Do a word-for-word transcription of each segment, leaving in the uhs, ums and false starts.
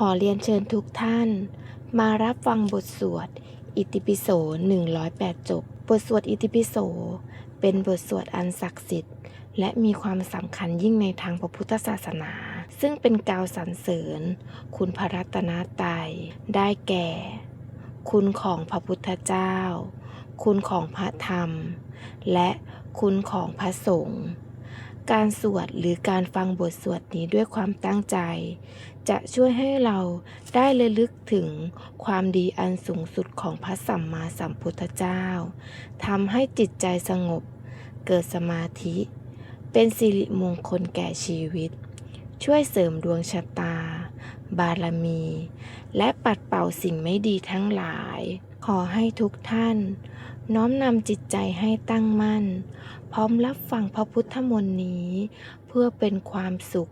ขอเรียนเชิญทุกท่านมารับฟังบทสวดอิติปิโส หนึ่งร้อยแปด จบ บทสวดอิติปิโส เป็นบทสวดอันศักดิ์สิทธิ์ และมีความสำคัญยิ่งในทางพระพุทธศาสนา ซึ่งเป็นกาวสรรเสริญ คุณพระรัตนตรัย ได้แก่ คุณของพระพุทธเจ้า คุณของพระธรรม และคุณของพระสงฆ์ การสวดหรือการฟังบทสวดนี้ด้วยความตั้งใจ จะช่วยให้เราได้ระลึกถึงความดีอันสูงสุดของพระสัมมาสัมพุทธเจ้า ทำให้จิตใจสงบ เกิดสมาธิ เป็นสิริมงคลแก่ชีวิต ช่วยเสริมดวงชะตา บารมี และปัดเป่าสิ่งไม่ดีทั้งหลาย ขอให้ทุกท่าน น้อมนำจิตใจให้ตั้งมั่น พร้อมรับฟังพระพุทธมนต์นี้ เพื่อเป็นความสุข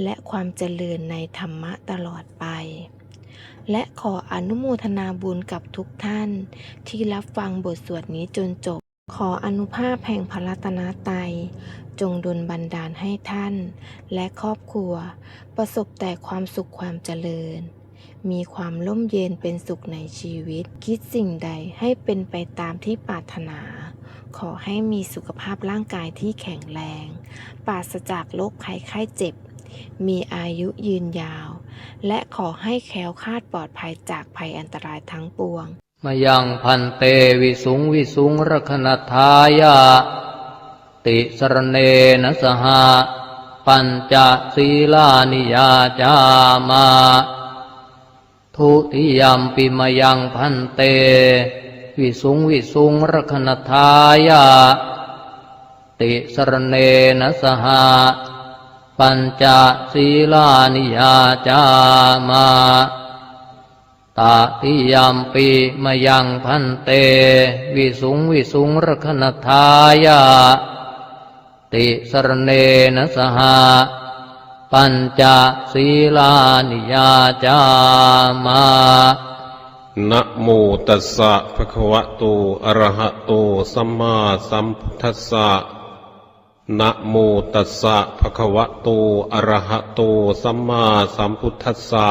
และความเจริญในธรรมะตลอดไป และขออนุโมทนาบุญกับทุกท่านที่รับฟังบทสวดนี้จนจบ ขออานุภาพแห่งพระรัตนตรัย จงดลบันดาลให้ท่าน และครอบครัว ประสบแต่ความสุขความเจริญ มีความร่มเย็นเป็นสุขในชีวิต คิดสิ่งใดให้เป็นไปตามที่ปรารถนา ขอให้มีสุขภาพร่างกายที่แข็งแรง ปราศจากโรคภัยไข้เจ็บ มีอายุยืนยาว และขอให้แคล้วคลาดปลอดภัยจากภัยอันตรายทั้งปวง Mayaṃ bhante visuṃ visuṃ rakkhaṇatthāya tisaraṇena saha pañca sīlāni yācāma. Dutiyampi mayaṃ bhante visuṃ visuṃ rakkhaṇatthāya tisaraṇena saha pañca sīlāni yācāma. Tatiyampi mayaṃ bhante visuṃ visuṃ rakkhaṇatthāya tisaraṇena saha pañca sīlāni yācāma. Namo tassa bhagavato arahato sammāsambuddhassa. Namo tassa bhagavato arahato sammāsambuddhassa.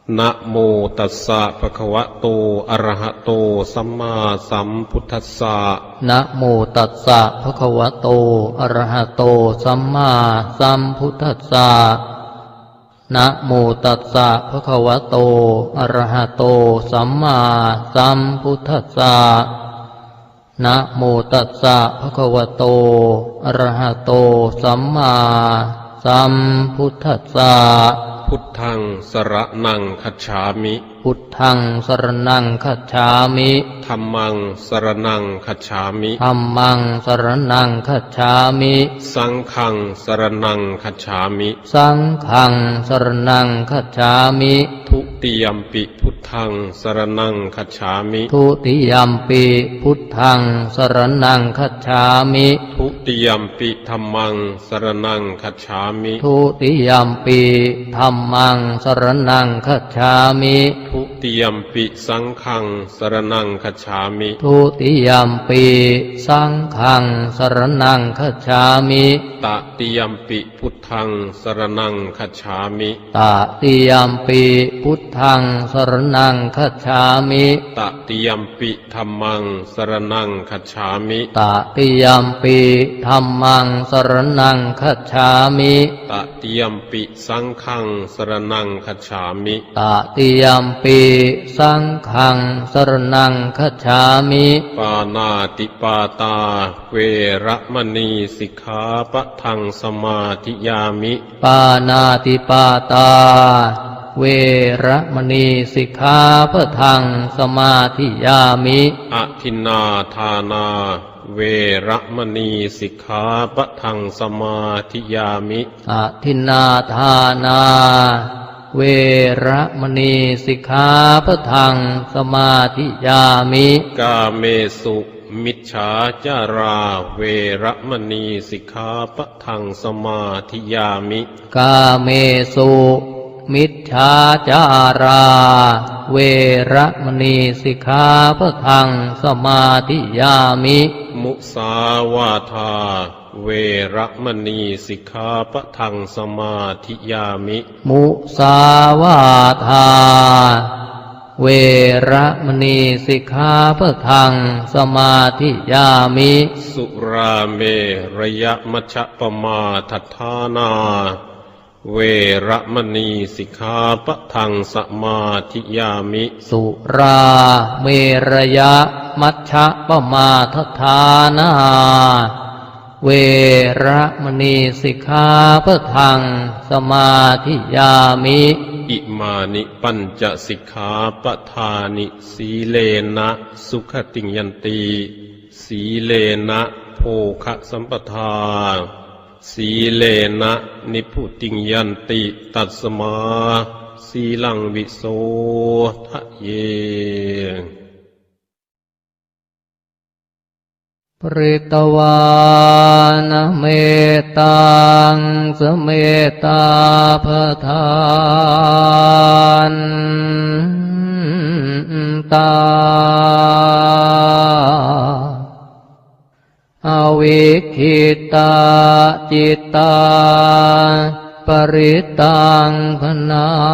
Namo tassa bhagavato arahato sammāsambuddhassa. Namo tassa bhagavato arahato sammāsambuddhassa. Namo tassa bhagavato arahato sammāsambuddhassa. Namo tassa bhagavato arahato sammāsambuddhassa. Buddhaṃ saraṇaṃ gacchāmi. Buddhaṃ saraṇaṃ gacchāmi. Dhammaṃ saraṇaṃ gacchāmi. Dhammaṃ saraṇaṃ gacchāmi. Saṅghaṃ saraṇaṃ gacchāmi. Saṅghaṃ saraṇaṃ gacchāmi. Dutiyampi buddhaṃ saraṇaṃ gacchāmi. Dutiyampi buddhaṃ saraṇaṃ gacchāmi. Dutiyampi dhammaṃ saraṇaṃ gacchāmi. Dutiyampi dhammaṃ saraṇaṃ gacchāmi. Dutiyampi saṅghaṃ saraṇaṃ gacchāmi. Dutiyampi saṅghaṃ saraṇaṃ gacchāmi. Tatiyampi buddhaṃ saraṇaṃ gacchāmi. Tatiyampi buddhaṃ saraṇaṃ gacchāmi. Tatiyampi dhammaṃ saraṇaṃ gacchāmi. Tatiyampi dhammaṃ saraṇaṃ gacchāmi. Tatiyampi saṅghaṃ saraṇaṃ gacchāmi. Tatiyampi saṅghaṃ saraṇaṃ gacchāmi. Pāṇātipātā veramaṇī sikkhāpadaṃ samādiyāmi. Pāṇātipātā veramaṇī sikkhāpadaṃ samādiyāmi. Adinnādānā veramaṇī sikkhāpadaṃ samādiyāmi. Adinnādānā veramaṇī sikkhāpadaṃ samādiyāmi. Kāmesu micchācārā veramaṇī sikkhāpadaṃ samādiyāmi. Kāmesu micchācārā veramaṇī sikkhāpadaṃ samādiyāmi. Musāvādā veramaṇī sikkhāpadaṃ samādiyāmi. Musāvādā veramaṇī sikkhāpadaṃ samādiyāmi. Surāmerayamajjapamādaṭṭhānā veramaṇī sikkhāpadaṃ samādiyāmi. Surāmerayamajjapamādaṭṭhānā veramaṇī sikkhāpadaṃ samādiyāmi. Imāni pañca sikkhāpadāni. Sīlena sugatiṃ yanti, sīlena bhogasampadā, sīlena nibbutiṃ yanti, tasmā sīlaṃ visodhaye. Pharitvāna mettaṃ samettā bhadantā avikkhittacittā parittaṃ bhaṇantu.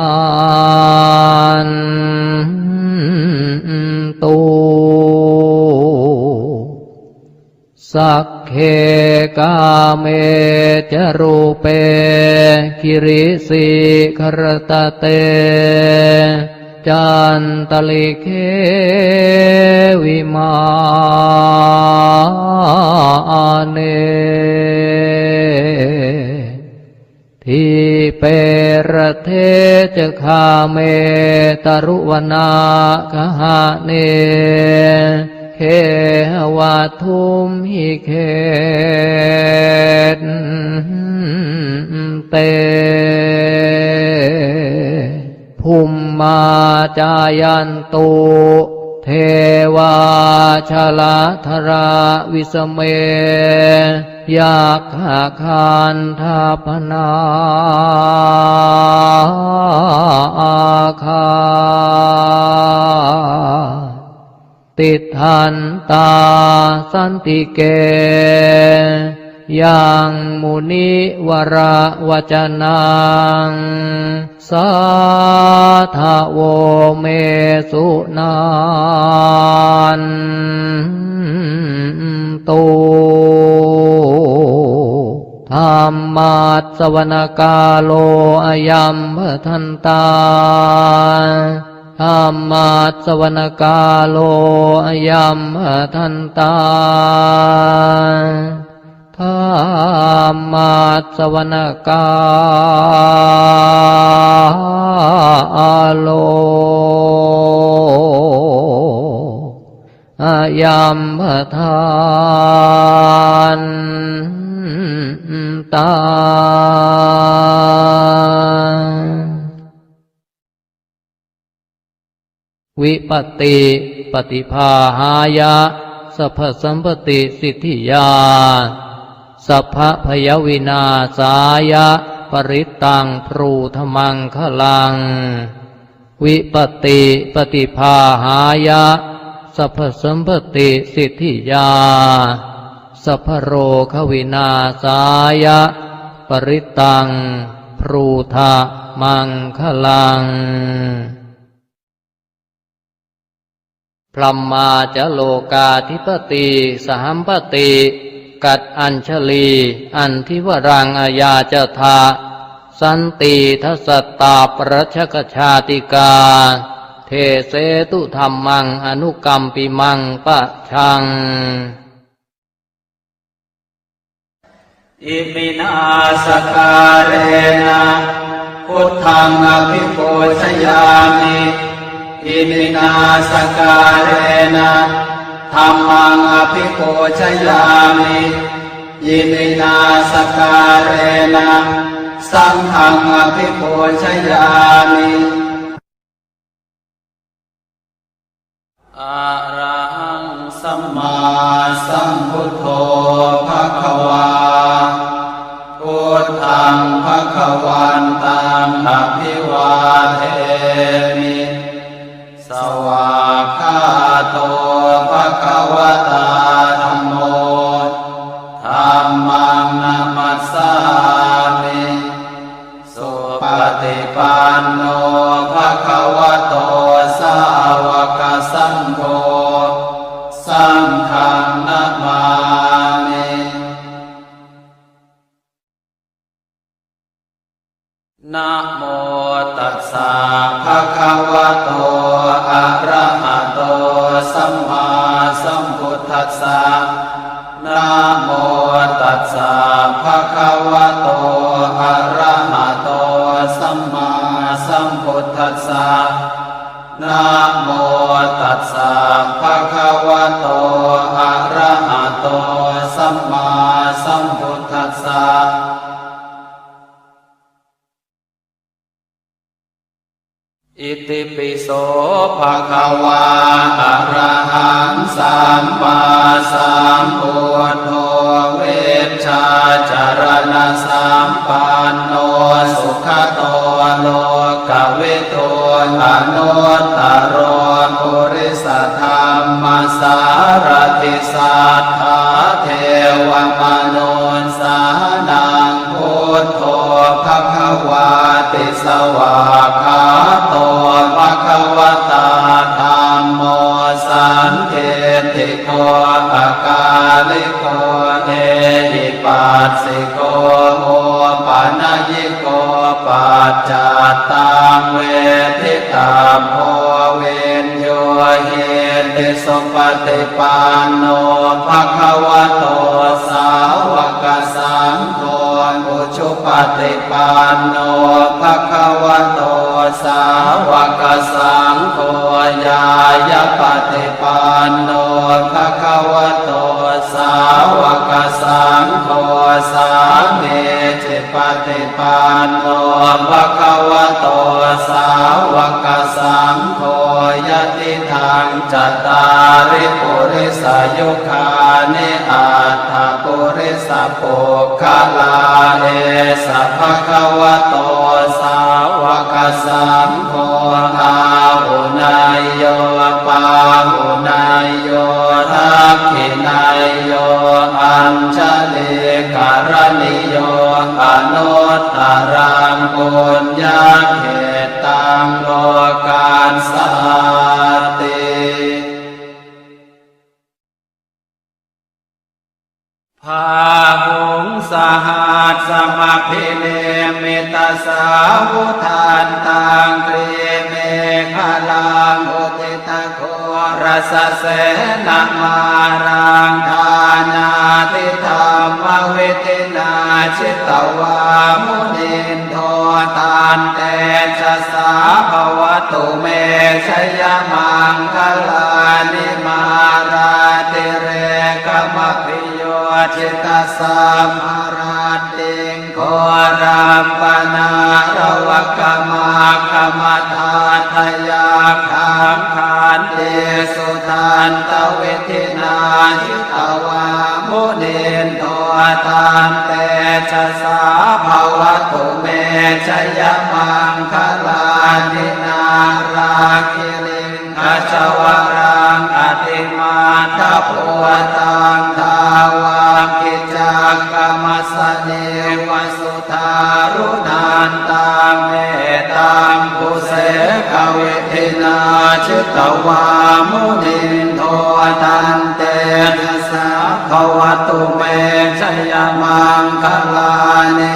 Sagge kāme ca rūpe girisikharataṭe cantalikkhe vimāne dīpe raṭṭhe ca gāme taruvanagahane gehavatthumhi khette bhummā cāyantu devā jalathalavisame yakkhagandhabbanāgā tiṭṭhantā santike yaṃ munivaravacanaṃ sādhavo me suṇantu. Dhammassavanakālo ayambhadantā. Dhammassavanakālo ayambhadantā. Dhammassavanakālo ayambhadantā. Vipattipaṭibāhāya sabbasampattisiddhiyā sabbabhayavināsāya parittaṃ brūtha maṅgalaṃ. Vipattipaṭibāhāya sabbasampattisiddhiyā sabbarogavināsāya parittaṃ brūtha maṅgalaṃ. Brahmā ca lokādhipatī sahampati katañjalī andhivaraṃ ayācatha: Santīdha sattāpparajakajātikā desetu dhammaṃ anukampimaṃ pajaṃ. Iminā sakkārena buddhaṃ abhipūjayāmi. Iminā sakkārena dhammaṃ abhipūjayāmi. Iminā sakkārena saṅghaṃ abhipūjayāmi. Arahaṃ sammāsambuddho bhagavā. Buddhaṃ bhagavantaṃ abhivādemi. Svākkhāto bhagavatā dhammo. bhagavato arahato sammāsambuddhassa. Namo tassa bhagavato arahato sammāsambuddhassa. Namo tassa bhagavato arahato sammāsambuddhassa. Itipi so bhagavā arahaṃ sammāsambuddho vijjācaraṇasampanno sugato lokavidū anuttaro purisadammasārathi satthā devamanussānaṃ buddho bhagavāti. Svākkhāto bhagavatā dhammo sandiṭṭhiko akāliko ehipassiko opanayiko paccattaṃ veditabbo viññūhīti. Supaṭipanno bhagavato sāvakasaṅgho, ujupaṭipanno bhagavato sāvakasaṅgho, ñāyapaṭipanno bhagavato sāvakasaṅgho, sāmīci paṭipanno bhagavato sāvakasaṅgho, yadidaṃ cattāri purisayugāni aṭṭha purisapuggalā, esa bhagavato sāvakasaṅgho, āhuneyyo pāhuneyyo dakkhiṇeyyo añjalikaraṇīyo anuttaraṃ puññakkhettaṃ lokassāti. Bāhuṃ sahassamabhinimmitasāvudhantaṃ grīmekhalaṃ udita ghorasasenamāraṃ dānādidhammavidhinā jitavā munindo taṃtejasā bhavatu me jayamaṅgalāni. Mārātirekamabhiyujjhitasabbarattiṃ ghorampanāḷavakamakkhamathaddhayakkhaṃ khantīsudantavidhinā jitavā munindo taṃtejasā bhavatu me jayamaṅgalāni. Nāḷāgiriṃ gajavaraṃ atimattabhūtaṃ dāvaggicakkamasanīva sudāruṇantaṃ mettambusekavidhinā jitavā munindo taṃtejasā bhavatu me jayamaṅgalāni.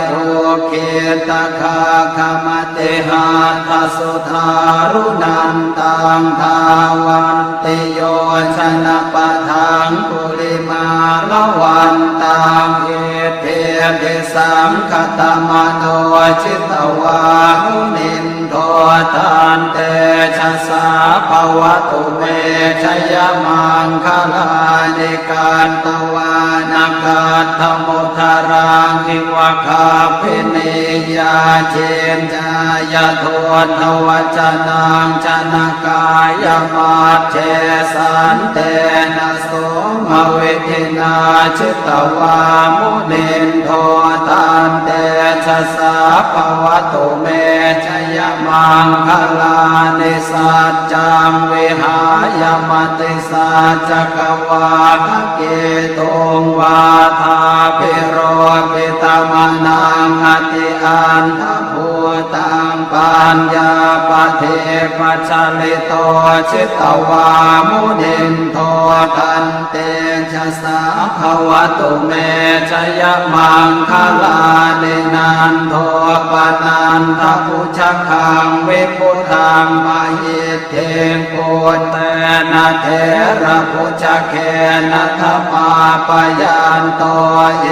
Ukkhittakhaggamatihatthasudāruṇantaṃ dhāvantiyojanapathaṅgulimālavantaṃ iddhībhisaṅkhatamano jitavā munindo taṃtejasā bhavatu me jayamaṅgalāni. Katvāna kaṭṭhamudaraṃ iva gabbhinīyā ciñcāya duṭṭhavacanaṃ janakāyamajjhe santena somavidhinā jitavā munindo taṃtejasā bhavatu me jayamaṅgalāni. Saccaṃ vihāya matisaccakavādaketuṃ vādābhiropitamanaṃ atiandhabhūtaṃ taṃ paññāpadīpajalito jitavā munindo, tantejasā bhavatu me jayamaṅgalāni. Nandopanandabhujagaṃ vibudhaṃ mahiddhiṃ, puttena therabhujagena damāpayanto,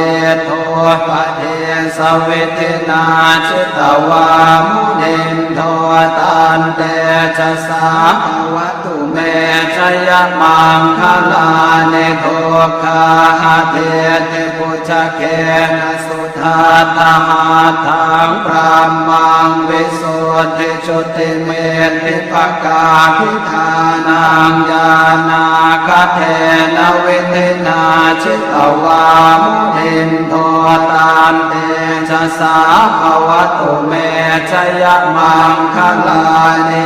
iddhūpadesavidhinā jitavā munindo, tantejasā bhavatu me jayamaṅgalāni. Duggāhadiṭṭhibhujagena sudaṭṭhahatthaṃ, brahmaṃ visuddhijutimiddhibakābhidhānaṃ, ñāṇāgadena vidhinā jitavā munindo, tantejasā bhavatu me jayamaṅgalāni.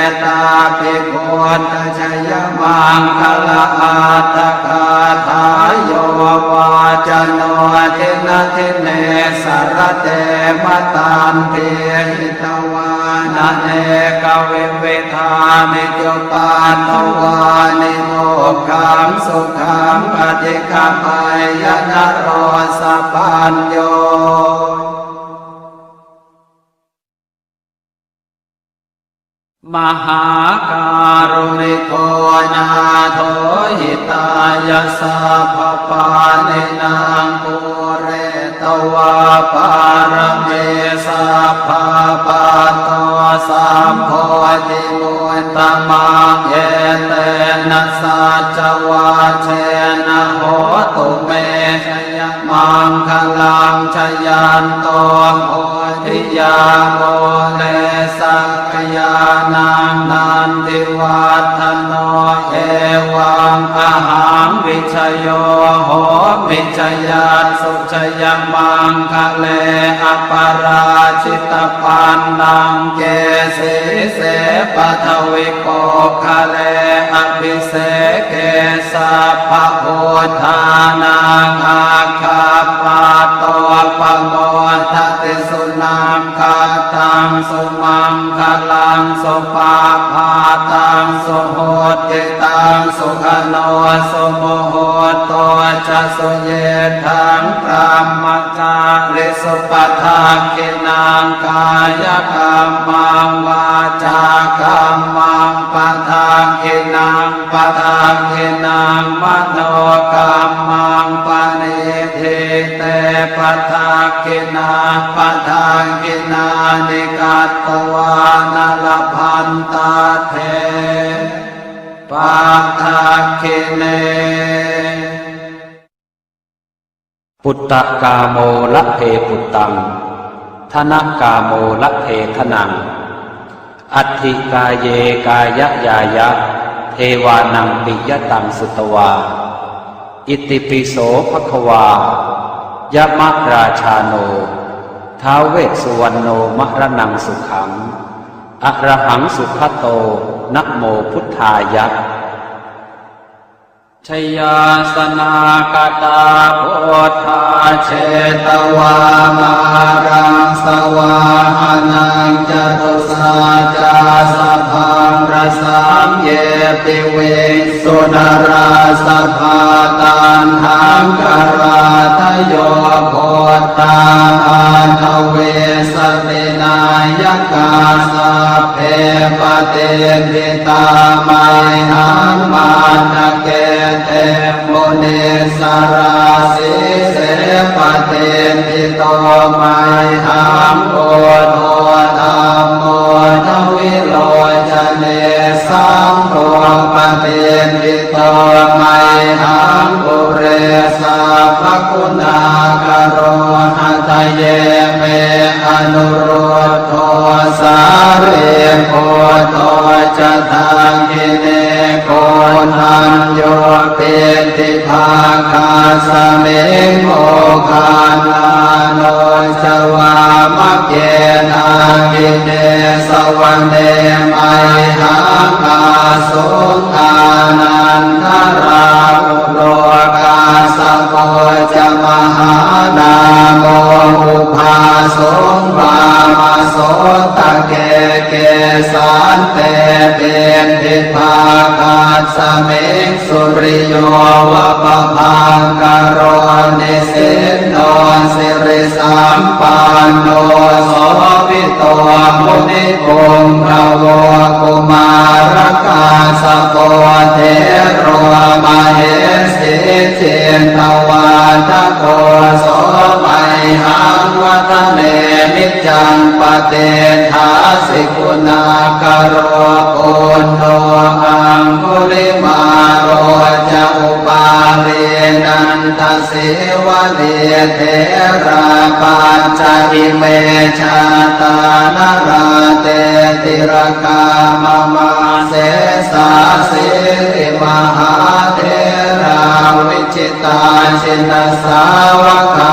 Etāpi buddhajayamaṅgalaaṭṭhagāthā, yo vācano dinadine sarate matandī, hitvānanekavividhāni cupaddavāni, mokkhaṃ sukhaṃ adhigameyya naro sapañño. Mahākāruṇiko nātho, hitāya sabbapāṇinaṃ, pūretvā pāramī sabbā, patto sambodhimuttamaṃ, etena saccavajjena, hotu me jayamaṅgalaṃ. Jayanto bodhiyā mūle, sakyānaṃ nandivaḍḍhano, evaṃ ahaṃ vijayo homi, jayassu jayamaṅgale, aparājitapallaṅke, sīse paṭhavipokkhare, abhiseke sabbabuddhānaṃ, aggappatto pamodati. Sunakkhattaṃ sumaṅgalaṃ, supabhātaṃ suhuṭṭhitaṃ, sukhaṇo sumuhutto ca, suyiṭṭhaṃ brahmacārisu. Padakkhiṇaṃ kāyakammaṃ, vācākammaṃ padakkhiṇaṃ, padakkhiṇaṃ manokammaṃ, paṇidhī te padakkhiṇā, padakkhiṇāni katvāna, labhantatthe padakkhiṇe. Puttakāmo labhe puttaṃ, dhanakāmo labhe dhanaṃ, atthi kāye kāyañāya, devānaṃ piyataṃ sutvā. Itipi so bhagavā yamarājāno ท้าว vessuvaṇṇo maraṇaṃ sukhaṃ, arahaṃ sugato, namo buddhāya. Jayāsanāgatā buddhā jetvā māraṃ savāhanaṃ, catusaccāsabhaṃ rasaṃ ye piviṃsu narāsabhā. Taṇhaṅkarādayo buddhā aṭṭhavīsati nāyakā, sabbe patiṭṭhi tā mayhaṃ matthake te munissarā. Sīse patiṭṭhito mayhaṃ buddho dhammo dvilocane, saṅgho patiṭṭhito mayhaṃ ure sabbaguṇākaro. Hadaye me anurud dho sārīputto ca dakkhiṇe, koṇḍañño piṭṭhibhāgasmiṃ moggallāno ca vāmake. Dakkhiṇe savane mayhaṃ āsuṃ ānandarāhulo, kassapo ca mahānāmo ubhāsuṃ vāmasā Sotake kesante piṭṭhibhāgasmiṃ suriyo va pabhaṅkaro nisinno sirisampanno sobhito munipuṅgavo. Kumārakassapo thero mahesī cittavādako so mayhaṃ vadane niccaṃ patiṭṭhāsi guṇākaro. Puṇṇo aṅgulimālo ca upālī nandasīvalī therā pañca ime jātā nalāṭe tilakā mama. Sesāsīti mahātherā vi jitā jinasāvakā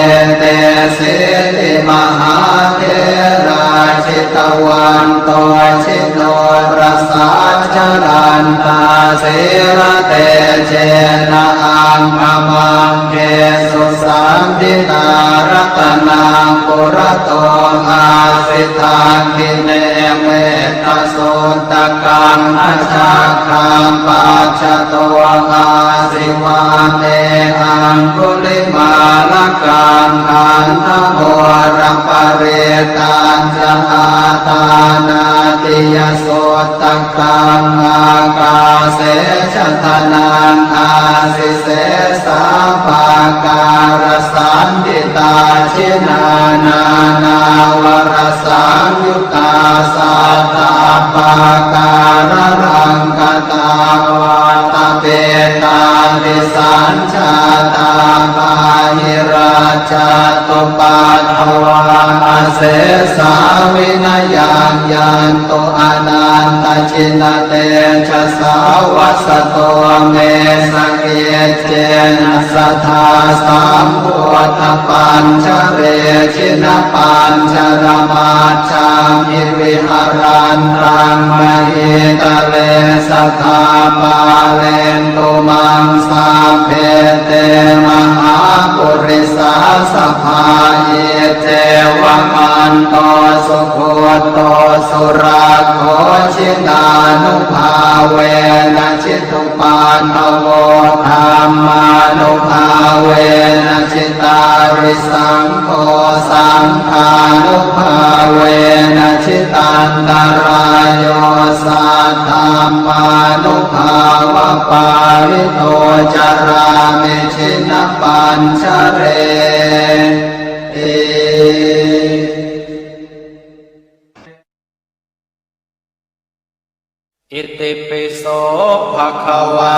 etesīti mahātherā jitavanto jinorasā jalantā sīlatejena aṅgamaṅgesu saṇṭhitā. Ratanaṃ purato āsi dakkhiṇe metta suttakaṃ dhajaggaṃ pacchato āsi vāme aṅgulimālakaṃ. Khandhamoraparittañca āṭānāṭiyasuttakaṃ ākāse chadanaṃ āsi sesā pākārasaṇṭhitā. Jinā nānāvarasaṃyu tā sattappākāralaṅkatā vātapittādisañjātā bāhirajjhattupaddavā asesā vinayaṃ yantu anantajinatejasā. Vasato me sakic cena sadā sambuddhapañjare jinapañjaramajjhamhi viharantaṃ mahītale sadā pālentu maṃ sabbe te mahāpurisāsabhā. Iccevamanto sugutto surakkho jinānubhāvena jitu paddavo dhammānubhāvena jitārisaṅgho saṅghānubhāvena jitantarāyo saddhammānubhāvapālito carāmi jinapañjareti. Itipi so bhagavā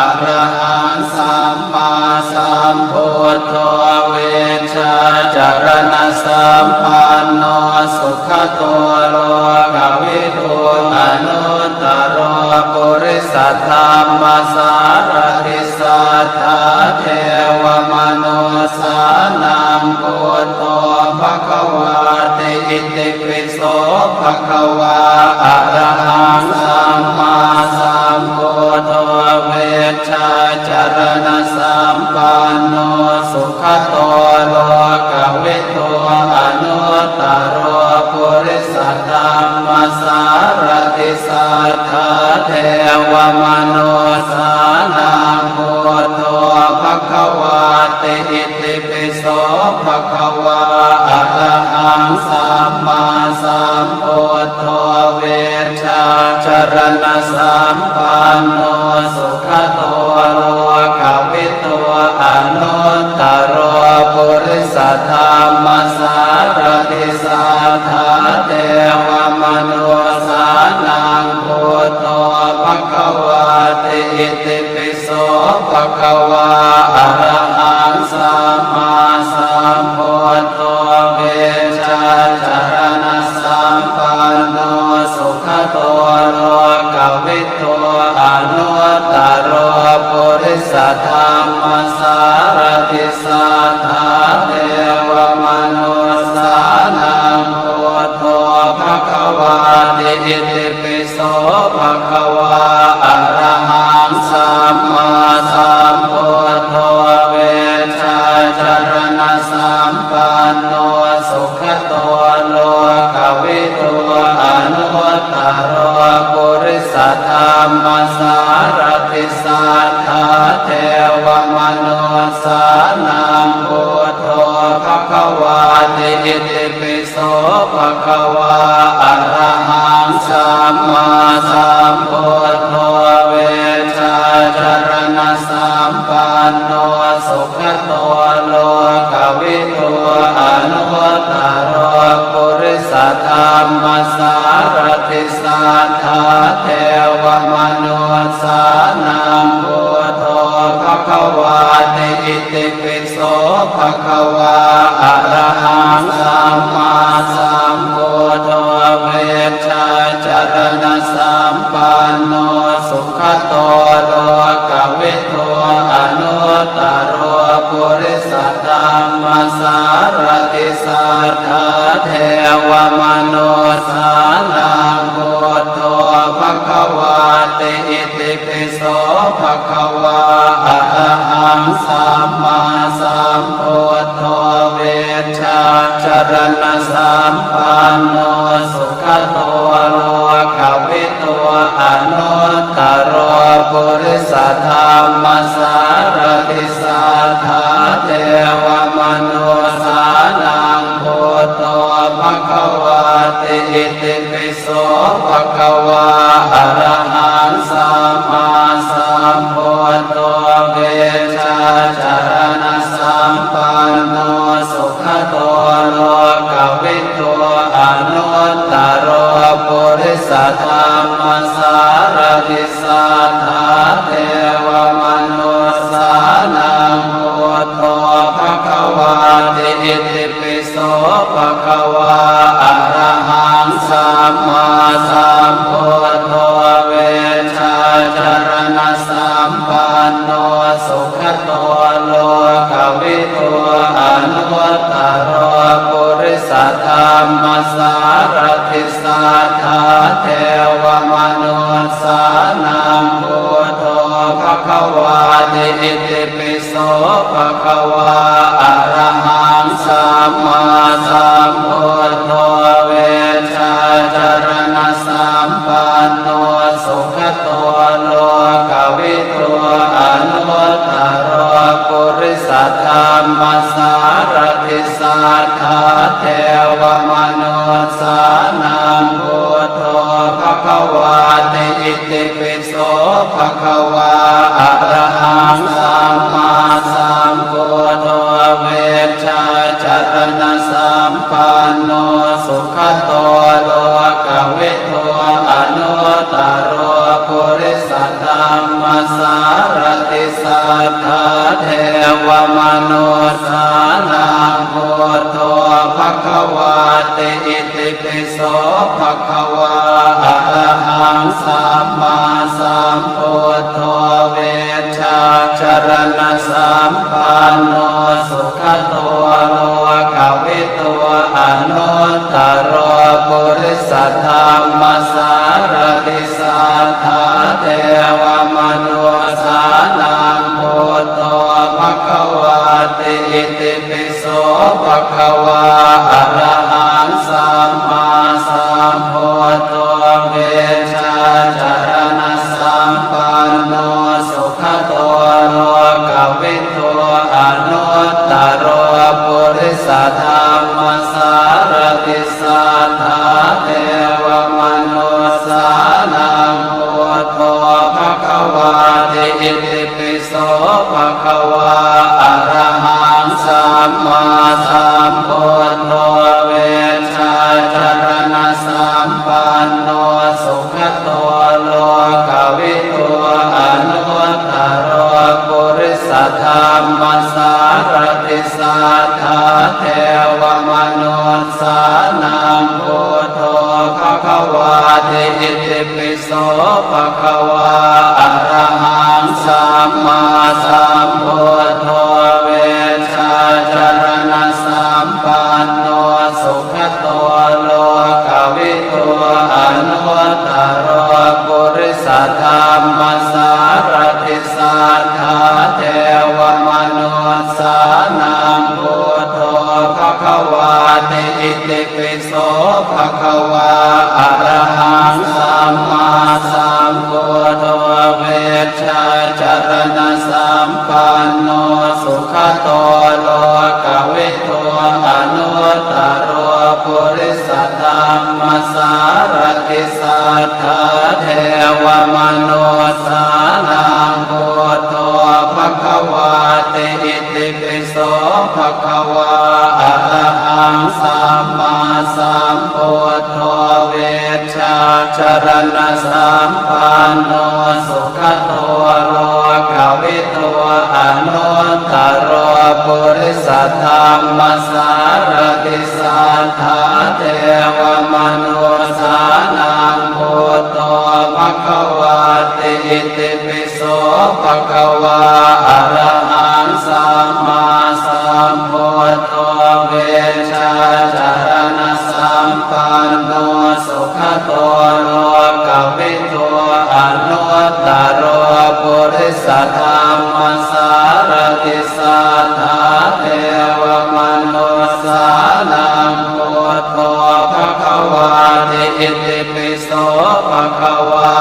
arahaṃ sammāsambuddho vijjācaraṇasampanno sugato lokavidū anuttaro purisadammasārathi satthā devamanussānaṃ buddho bhagavāti. Itipi so bhagavā arahaṃ sammāsambuddho vijjācaraṇasampanno sugato lokavidū anuttaro purisadammasārathi satthā devamanussānaṃ buddho bhagavāti. Itipi so bhagavā arahaṃ sammāsambuddho vijjācaraṇasampanno sugato lokavidū anuttaro purisadammasārathi satthā devamanussānaṃ buddho bhagavāti. Itipi so bhagavā arahaṃ sammāsambuddho vijjācaraṇasampanno sugato lokavidū anuttaro purisadammasārathi satthā devamanussānaṃ buddho bhagavāti. Itipi so bhagavā arahaṃ sammāsambuddho vijjācaraṇasampanno sugato lokavidū purisadammasārathi satthā devamanussānaṃ buddho bhagavāti. Itipi so bhagavā arahaṃ sammāsambuddho vijjācaraṇasampanno sugato lokavidū anuttaro purisadammasārathi satthā devamanussānaṃ buddho bhagavāti. Itipi so bhagavā arahaṃ sammāsambuddho vijjācaraṇasampanno sugato lokavidū anuttaro purisadammasārathi satthā devamanussānaṃ buddho bhagavāti. Itipi so bhagavā arahaṃ sammāsambuddho vijjācaraṇasampanno sugato lokavidū anuttaro purisadammasārathi satthā devamanussānaṃ buddho bhagavāti. Itipi so bhagavā arahaṃ sammāsambuddho vijjācaraṇasampanno sugato lokavidū anuttaro purisadammasārathi satthā devamanussānaṃ buddho bhagavāti. Itipi so bhagavā arahaṃ sammāsambuddho vijjācaraṇasampanno sugato lokavidū anuttaro purisadammasārathi satthā devamanussānaṃ buddho bhagavāti. Itipi so bhagavā arahaṃ sammāsambuddho vijjācaraṇasampanno sugato lokavidū anuttaro purisadammasārathi satthā devamanussānaṃ buddho bhagavāti. Itipi so bhagavā arahaṃ sammāsambuddho vijjācaraṇasampanno sugato lokavidū anuttaro purisadammasārathi satthā devamanussānaṃ buddho bhagavāti. Itipi so bhagavā arahaṃ sammāsambuddho vijjācaraṇasampanno sugato lokavidū anuttaro purisadammasārathi satthā devamanussānaṃ buddho bhagavāti. Itipi so bhagavā arahaṃ sammāsambuddho vijjācaraṇasampanno sugato lokavidū anuttaro purisadammasārathi satthā devamanussānaṃ buddho bhagavāti. Itipi so bhagavā arahaṃ sammāsambuddho vijjācaraṇasampanno sugato lokavidū anuttaro purisadammasārathi satthā devamanussānaṃ buddho bhagavāti. Itipi so bhagavā arahaṃ sammāsambuddho vijjācaraṇasampanno sugato lokavidū anuttaro purisadammasārathi satthā devamanussānaṃ buddho bhagavāti. Itipi so bhagavā arahaṃ devamanussānaṃ buddho bhagavāti. Itipi so bhagavā arahaṃ sammāsambuddho vijjācaraṇasampanno sugato lokavidū anuttaro purisadammasārathi satthā devamanussānaṃ buddho bhagavāti. Itipi so bhagavā arahaṃ sammāsambuddho vijjācaraṇasampanno sugato lokavidū anuttaro purisadammasārathi satthā devamanussānaṃ buddho bhagavāti. Itipi so bhagavā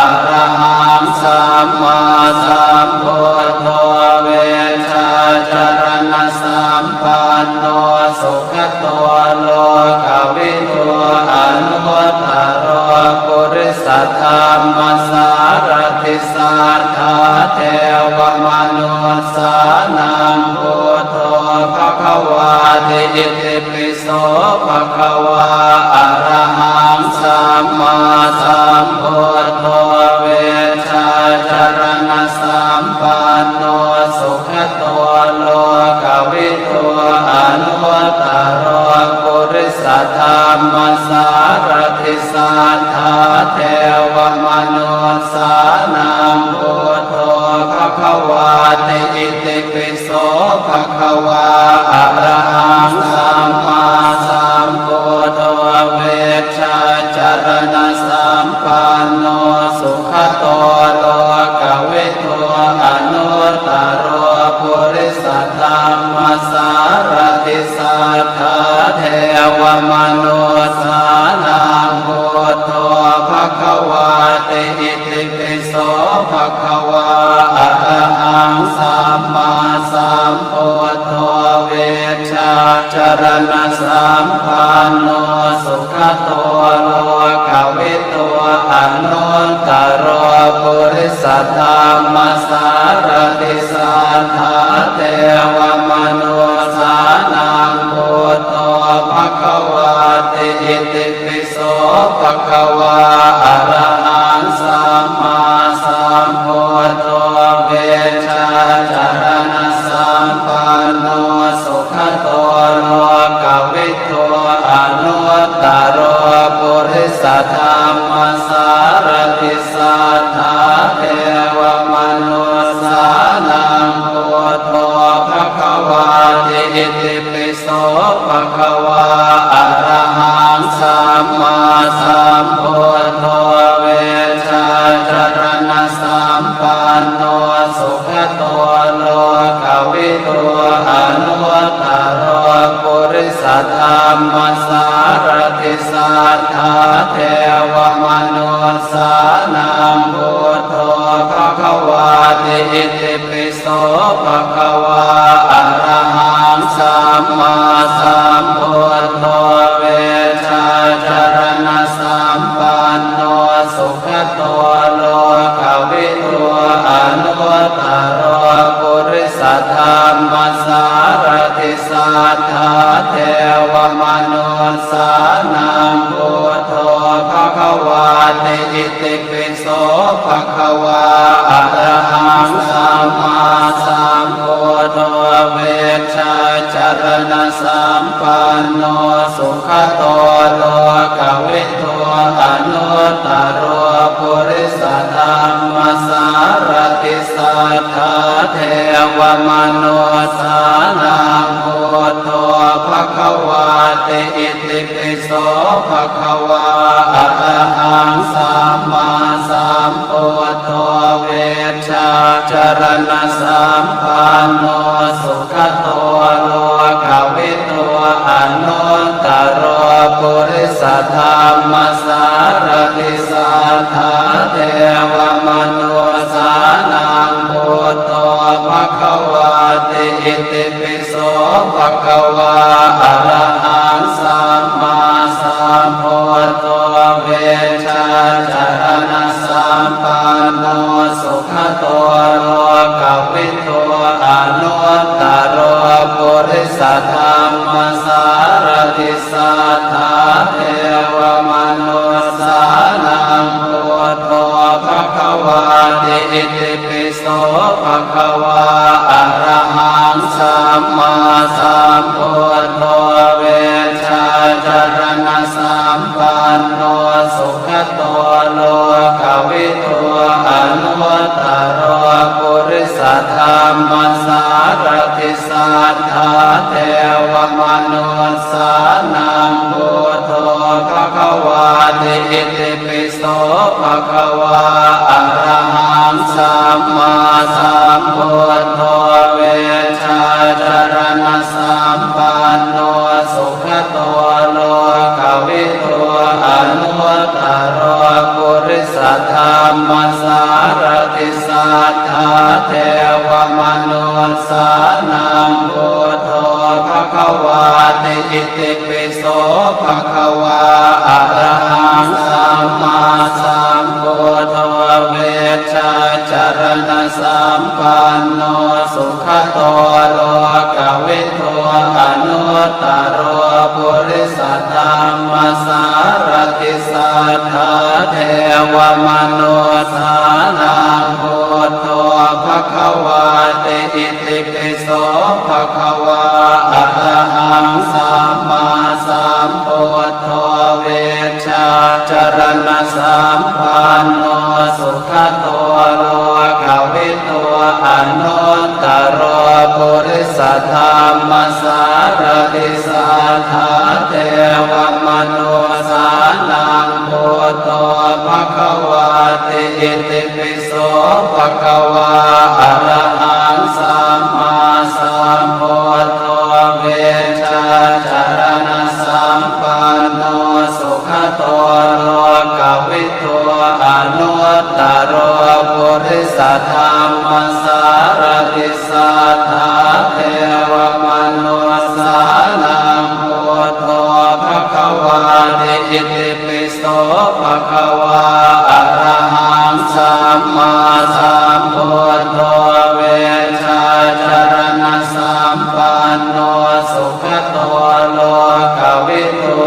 arahaṃ sammāsambuddho vijjācaraṇasampanno sugato lokavidū anuttaro purisadammasārathi satthā devamanussānaṃ buddho bhagavāti. Itipi so bhagavā arahaṃ sammāsambuddho vijjācaraṇasampanno sugato lokavidū anuttaro purisadammasārathi satthā devamanussānaṃ buddho bhagavāti. Itipi so bhagavā arahaṃ sammāsambuddho vijjācaraṇasampanno sugato lokavidū anuttaro purisadammasārathi satthā devamanussānaṃ buddho bhagavāti. Itipi so bhagavā arahaṃ sammāsambuddho vijjācaraṇasampanno sugato lokavidū anuttaro purisadammasārathi satthā devamanussānaṃ buddho bhagavāti. Itipi so bhagavā arahaṃ sammāsambuddho vijjācaraṇasampanno sugato lokavidū anuttaro purisadammasārathi satthā devamanussānaṃ buddho bhagavāti. Itipi so bhagavā arahaṃ sammāsambuddho vijjācaraṇasampanno sugato lokavidū anuttaro purisadammasārathi satthā devamanussānaṃ buddho bhagavāti. Itipi so bhagavā arahaṃ sammāsambuddho vijjācaraṇasampanno sugato lokavidū anuttaro purisadammasārathi satthā devamanussānaṃ buddho bhagavāti. Itipi so bhagavā arahaṃ sammāsambuddho vijjācaraṇasampanno sugato lokavidū anuttaro purisadammasārathi satthā devamanussānaṃ buddho bhagavāti. Itipi so bhagavā arahaṃ sammāsambuddho vijjācaraṇasampanno sugato lokavidū anuttaro purisadammasārathi satthā devamanussānaṃ buddho bhagavāti. Itipi so bhagavā arahaṃ sammāsambuddho vijjā caraṇasampanno sugato lokavidū anuttaro purisadammasārathi satthā devamanussānaṃ buddho bhagavāti. Itipi so bhagavā arahaṃ sammāsambuddho vijjācaraṇasampanno sugato lokavidū anuttaro purisadammasārathi satthā devamanussānaṃ buddho bhagavāti. Itipi so bhagavā arahaṃ sammāsambuddho vijjācaraṇasampanno sugato lokavidū anuttaro purisadammasārathi satthā devamanussānaṃ buddho bhagavāti. Itipi so bhagavā arahaṃ sammāsambuddho vijjācaraṇasampanno sugato lokavidū anuttaro purisadammasārathi satthā devamanussānaṃ buddho bhagavāti. Itipi so bhagavā arahaṃ sammāsambuddho vijjācaraṇasampanno sugato lokavidū anuttaro purisadammasārathi satthā devamanussānaṃ buddho bhagavāti. Itipi so bhagavā arahaṃ sammāsambuddho vijjācaraṇasampanno sugato lokavidū anuttaro purisadammasārathi satthā devamanussānaṃ buddho bhagavāti. Itipi so bhagavā arahaṃ sammāsambuddho vijjācaraṇasampanno sugato lokavidū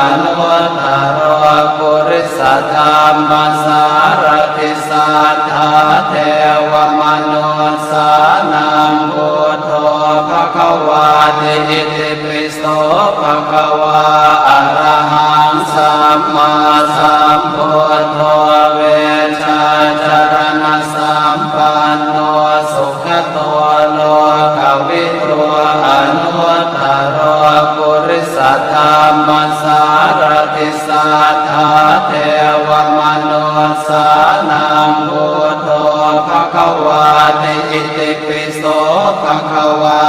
anuttaro purisadammasārathi satthā devamanussānaṃ buddho bhagavāti. Itipi so bhagavā arahaṃ sammāsambuddho vijjācaraṇasampanno sugato lokavidū anuttaro purisadammasārathi satthā devamanussānaṃ buddho bhagavāti. Itipi so bhagavā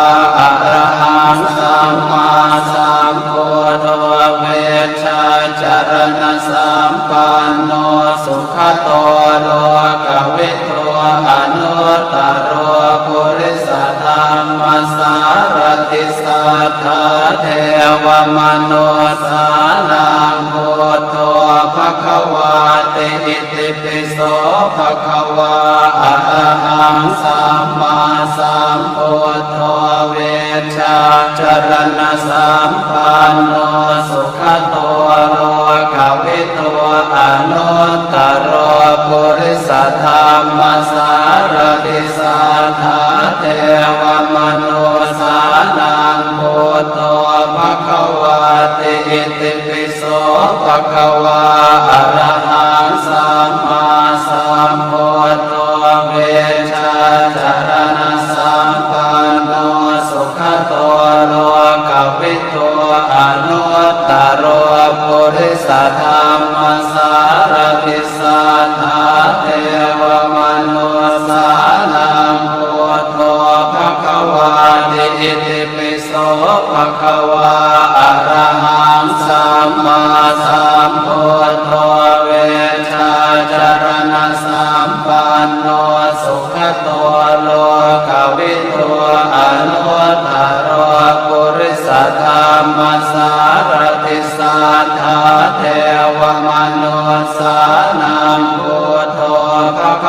arahaṃ sammāsambuddho vijjācaraṇasampanno sugato lokavidū anuttaro purisadammasārathi satthā devamanussānaṃ buddho bhagavāti. Itipi so bhagavā arahaṃ sammāsambuddho vijjācaraṇasampanno sugato lokavidū anuttaro purisadammasārathi satthā devamanussānaṃ buddho bhagavāti. Itipi so bhagavā arahaṃ sammāsambuddho vijjācaraṇasampanno sugato lokavidū anuttaro purisadammasārathi satthā devamanussānaṃ buddho bhagavāti. Itipi so bhagavā arahaṃ sammāsambuddho vijjācaraṇasampanno sugato lokavidū anuttaro purisadammasārathi satthā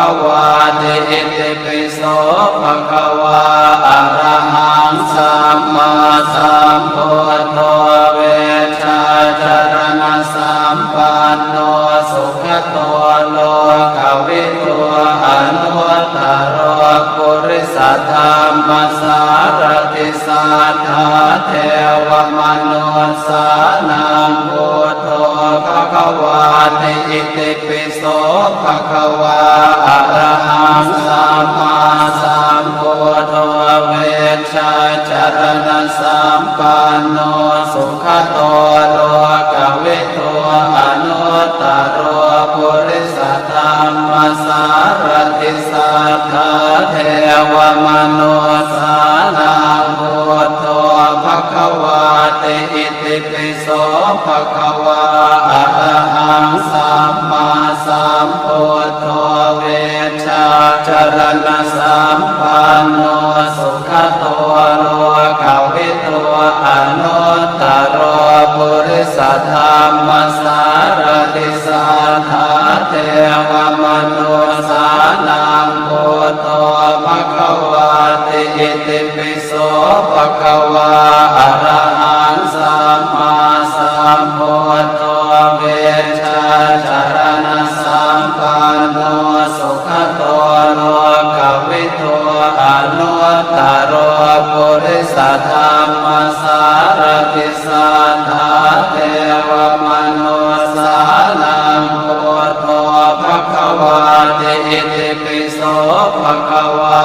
bhagavāti. Itipi so bhagavā arahaṃ sammāsambuddho vijjācaraṇasampanno sugato lokavidū anuttaro purisadammasārathi satthā devamanussānaṃ buddho bhagavāti. Itipi so bhagavā arahaṃ sammāsambuddho vijjācaraṇasampanno sugato lokavidū anuttaro purisadammasārathi satthā devamanussānaṃ buddho bhagavāti. Itipi so bhagavā arahaṃ sammāsambuddho vijjācaraṇasampanno sugato lokavidū anuttaro purisadammasārathi satthā devamanussānaṃ buddho bhagavāti. Itipi so bhagavā arahaṃ sammāsambuddho vijjācaraṇasampanno sugato lokavidū anuttaro purisadammasārathi satthā devamanussānaṃ buddho bhagavāti. Itipi so bhagavā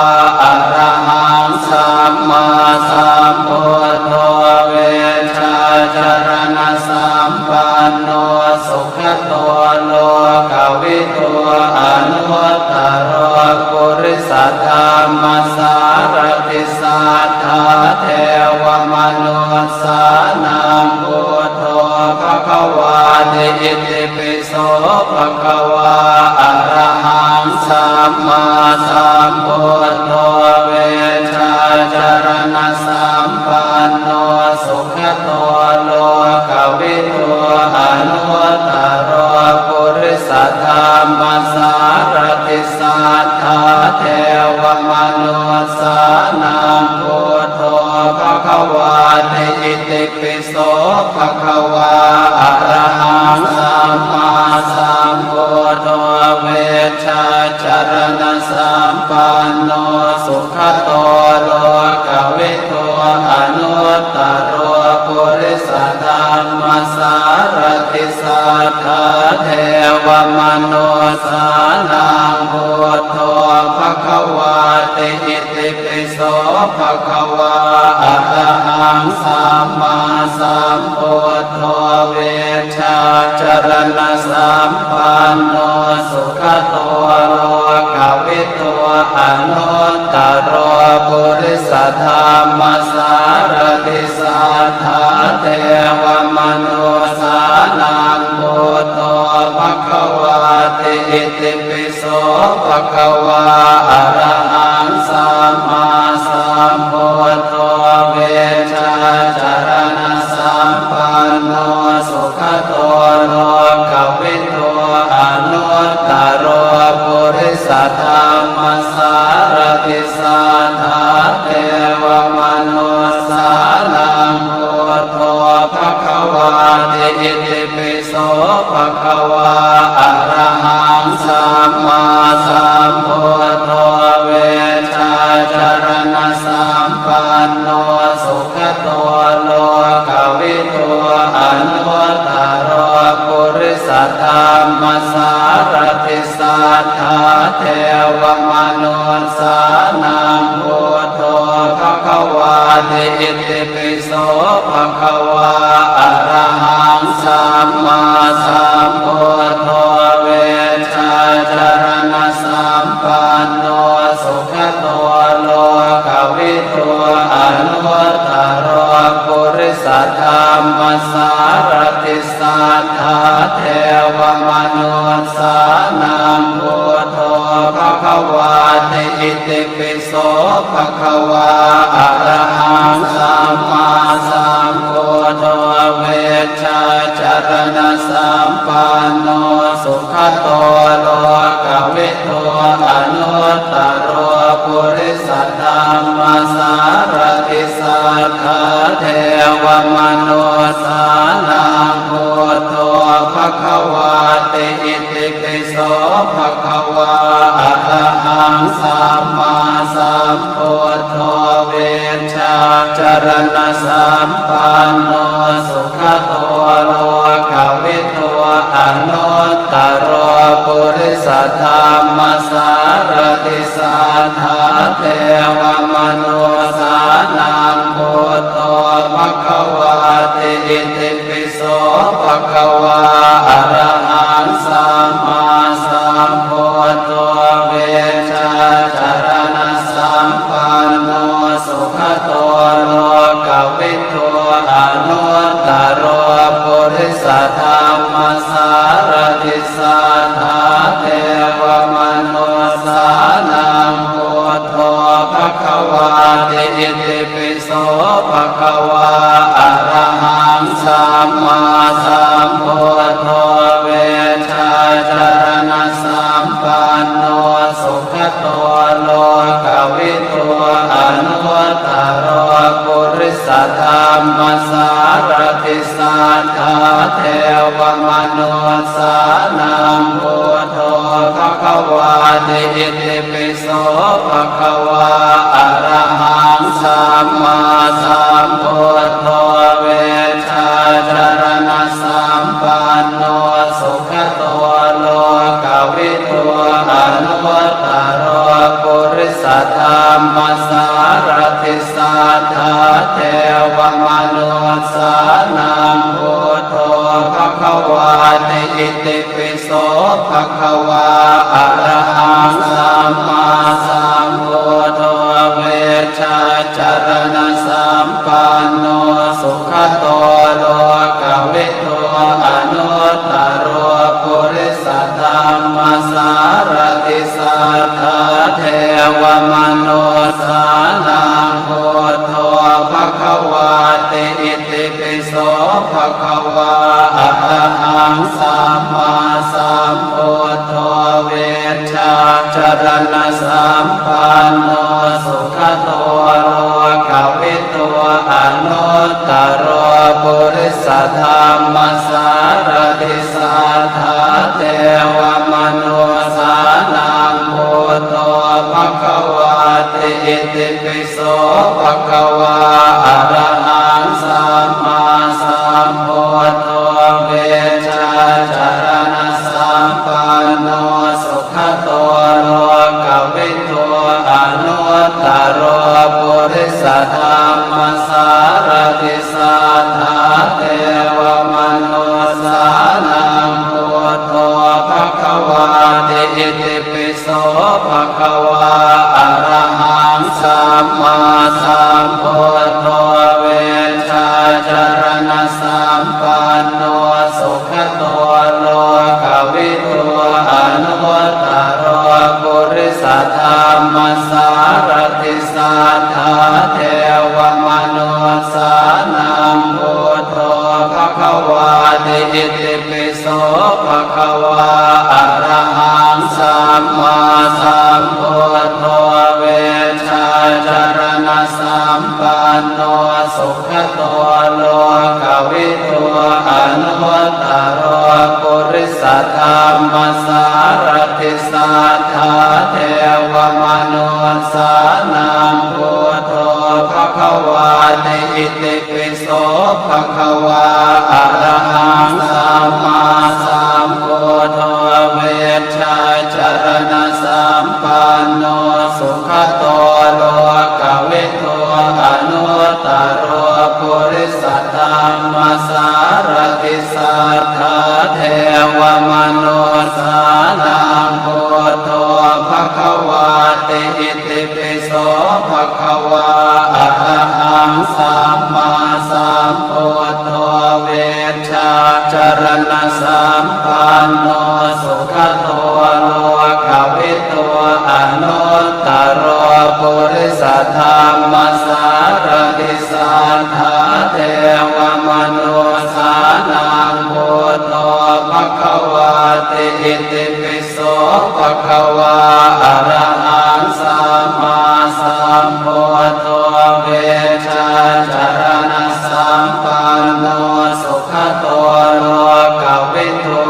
arahaṃ sammāsambuddho vijjācaraṇasampanno sugato lokavidū anuttaro purisadammasārathi satthā devamanussānaṃ buddho bhagavāti. Itipi so bhagavā arahaṃ sammāsambuddho vijjācaraṇasampanno sugato lokavidū anuttaro purisadammasārathi satthā devamanussānaṃ buddho bhagavāti. Itipi so bhagavā arahaṃ sammāsambuddho vijjācaraṇasampanno sugato lokavidū anuttaro purisadammasārathi satthā devamanussānaṃ buddho bhagavāti. Itipi so bhagavā arahaṃ sammāsambuddho vijjācaraṇasampanno sugato lokavidū anuttaro purisadammasārathi satthā devamanussānaṃ buddho bhagavāti. Itipi so bhagavā arahaṃ sammāsambuddho vijjācaraṇasampanno sugato lokavidū anuttaro purisadammasārathi satthā devamanussānaṃ buddho bhagavāti. Itipi so bhagavā arahaṃ sammāsambuddho vijjācaraṇasampanno sugato lokavidū anuttaro purisadammasārathi satthā devamanussānaṃ buddho bhagavāti. Itipi so bhagavā arahaṃ sammāsambuddho vijjācaraṇasampanno sugato lokavidū anuttaro purisadammasārathi satthā devamanussānaṃ buddho bhagavāti. Itipi so bhagavā arahaṃ sammāsambuddho vijjācaraṇasampanno sugato lokavidū anuttaro purisadammasārathi satthā devamanussānaṃ buddho bhagavāti. Itipi so bhagavā arahaṃ sammāsambuddho vijjācaraṇasampanno sugato lokavidū anuttaro purisadammasārathi satthā devamanussānaṃ buddho bhagavāti. Itipi so bhagavā arahaṃ sammāsambuddho vijjācaraṇasampanno sugato lokavidū anuttaro purisadammasārathi satthā devamanussānaṃ buddho bhagavāti. Itipi so bhagavā arahaṃ sammāsambuddho vijjācaraṇasampanno sugato lokavidū anuttaro purisadammasārathi satthā devamanussānaṃ buddho bhagavāti. Itipi so bhagavā arahaṃ sammāsambuddho vijjācaraṇasampanno sugato lokavidū anuttaro purisadammasārathi satthā devamanussānaṃ buddho bhagavāti. Itipi so bhagavā arahaṃ sammāsambuddho vijjācaraṇasampanno sugato lokavidū anuttaro purisadammasārathi satthā devamanussānaṃ buddho bhagavāti. Itipi so bhagavā arahaṃ sammāsambuddho vijjācaraṇasampanno sugato lokavidū anuttaro purisadammasārathi satthā devamanussānaṃ buddho bhagavāti. Itipi so bhagavā arahaṃ sammāsambuddho vijjācaraṇasampanno sugato lokavidū anuttaro purisadammasārathi satthā devamanussānaṃ buddho bhagavāti. Itipi so bhagavā arahaṃ sammāsambuddho vijjācaraṇasampanno sugato lokavidū anuttaro purisadammasārathi satthā devamanussānaṃ buddho bhagavāti. Itipi so bhagavā arahaṃ sammāsambuddho vijjācaraṇasampanno sugato lokavidū anuttaro purisadammasārathi satthā devamanussānaṃ buddho bhagavāti. Itipi so bhagavā arahaṃ sammāsambuddho vijjācaraṇasampanno sugato lokavidū anuttaro purisadammasārathi satthā devamanussānaṃ buddho bhagavāti. Itipi so bhagavā arahaṃ sammāsambuddho vijjācaraṇasampanno sugato lokavidū anuttaro so bhagavā arahaṃ sammāsambuddho vijjācaraṇasampanno sugato lokavidū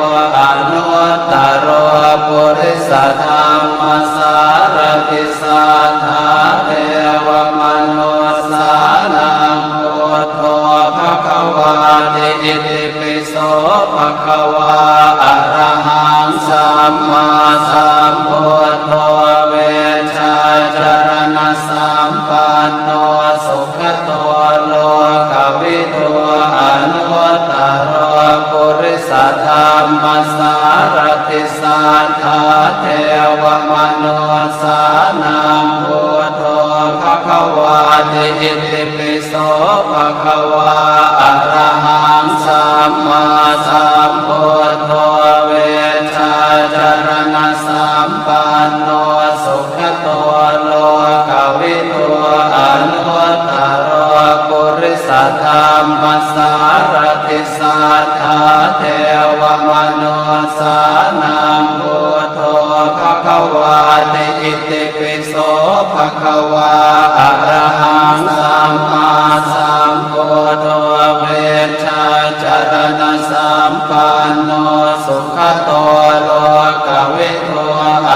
anuttaro purisadammasārathi satthā devamanussānaṃ buddho bhagavāti. Itipi so bhagavā arahaṃ sammāsambuddho vijjācaraṇasampanno sugato lokavidū anuttaro purisadammasārathi satthā devamanussānaṃ buddho bhagavāti. Itipi so bhagavā arahaṃ sammāsambuddho vijjācaraṇasampanno sugato lokavidū anuttaro purisadammasārathi satthā devamanussānaṃ buddho bhagavāti. Itipi so bhagavā arahaṃ sammāsambuddho vijjācaraṇasampanno sugato lokavidū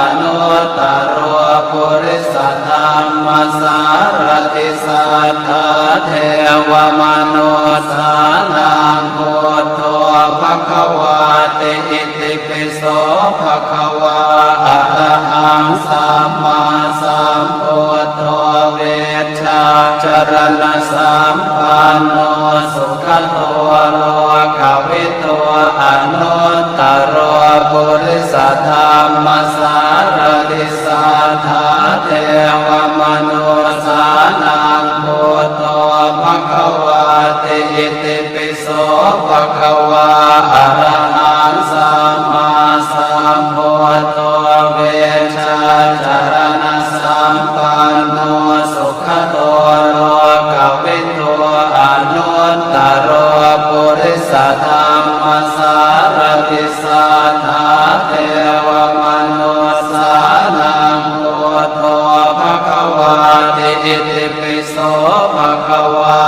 anuttaro purisadammasārathi satthā devamanussānaṃ buddho bhagavāti. Itipi so bhagavā arahaṃ sammāsambuddho vijjācaraṇasampanno sugato lokavidū anuttaro purisadammasārathi satthā devamanussānaṃ buddho bhagavāti. Itipi so bhagavā arahaṃ sammāsambuddho vijjācaraṇasampanno sugato lokavidū anuttaro purisadammasārathi satthā devamanussānaṃ buddho bhagavāti. Itipi so bhagavā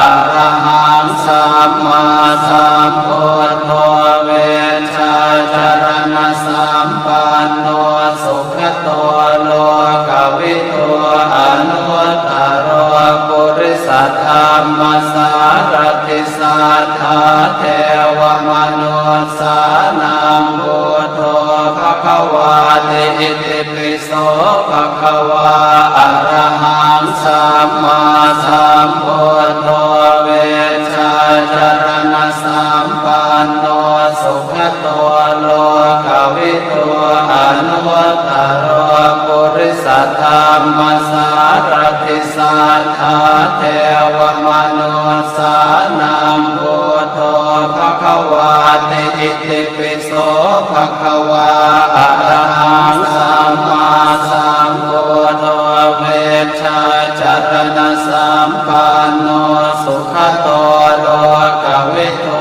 arahaṃ sammāsambuddho vijjācaraṇasampanno sugato lokavidū anuttaro purisadammasārathi satthā devamanussānaṃ buddho bhagavāti. Itipi so bhagavā arahaṃ sammāsambuddho vijjācaraṇasampanno sugato lokavidū anuttaro purisadammasārathi satthā devamanussānaṃ buddho bhagavāti. Itipi so bhagavā arahaṃ sammāsambuddho vijjācaraṇasampanno sugato lokavidū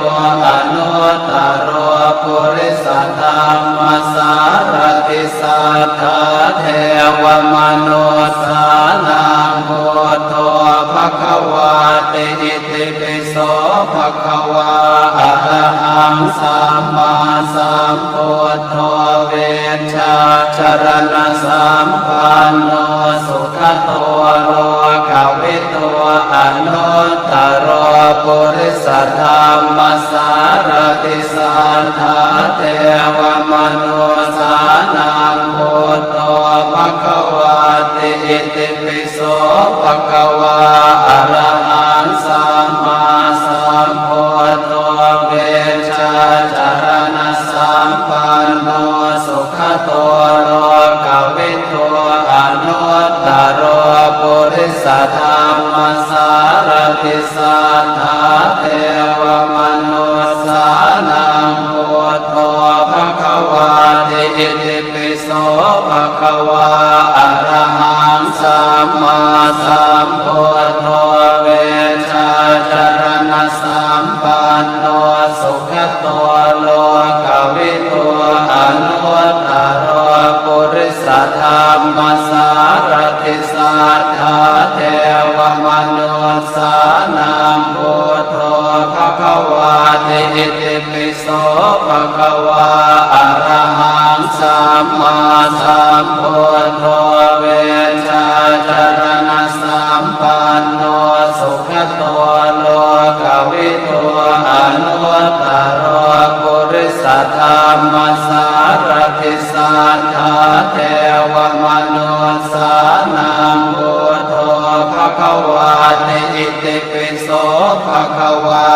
anuttaro purisadammasārathi satthā devamanussānaṃ buddho bhagavāti. Itipi so bhagavā arahaṃ sammāsambuddho vijjācaraṇasampanno sugato lokavidū anuttaro purisadammasārathi satthā devamanussānaṃ buddho bhagavāti. Itipi so bhagavā arahaṃ sammāsambuddho vijjācaraṇasampanno sugato lokavidū anuttaro purisadammasārathi satthā devamanussānaṃ buddho bhagavāti. Itipi so bhagavā arahaṃ sammāsambuddho vijjācaraṇasampanno sugato lokavidū anuttaro saddhammasārathi satthā devamanussānaṃ buddho bhagavāti. Itipi so bhagavā arahaṃ sammāsambuddho vijjācaraṇasampanno sugato lokavidū anuttaro purisadammasārathi satthā devamanussānaṃ buddho bhagavāti. Itipi so bhagavā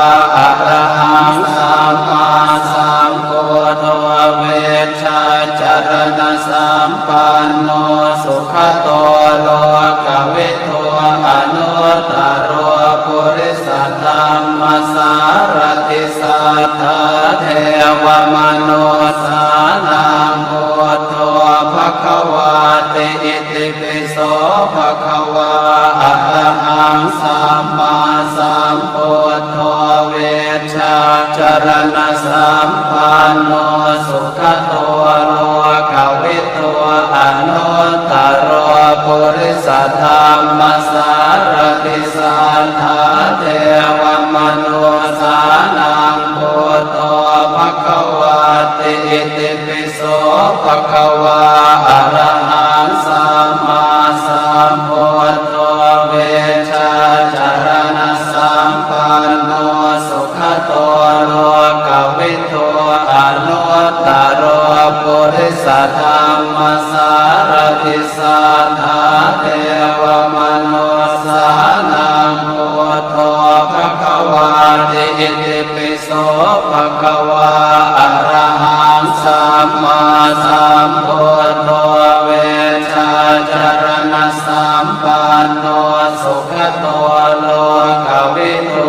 arahaṃ sammāsambuddho vijjācaraṇasampanno sugato lokavidū anuttaro purisadammasārathi satthā devamanussānaṃ buddho bhagavāti. Itipi so bhagavā arahaṃ sammāsambuddho vijjācaraṇasampanno sugato lokavidū anuttaro purisadammasārathi satthā devamanussānaṃ buddho bhagavāti. Itipi so bhagavā arahaṃ sammāsambuddho vijjācaraṇasampanno sugato lokavidū anuttaro purisadammasārathi satthā devamanussānaṃ buddho bhagavāti. Itipi so bhagavā arahaṃ sammāsambuddho vijjācaraṇasampanno sugato lokavidū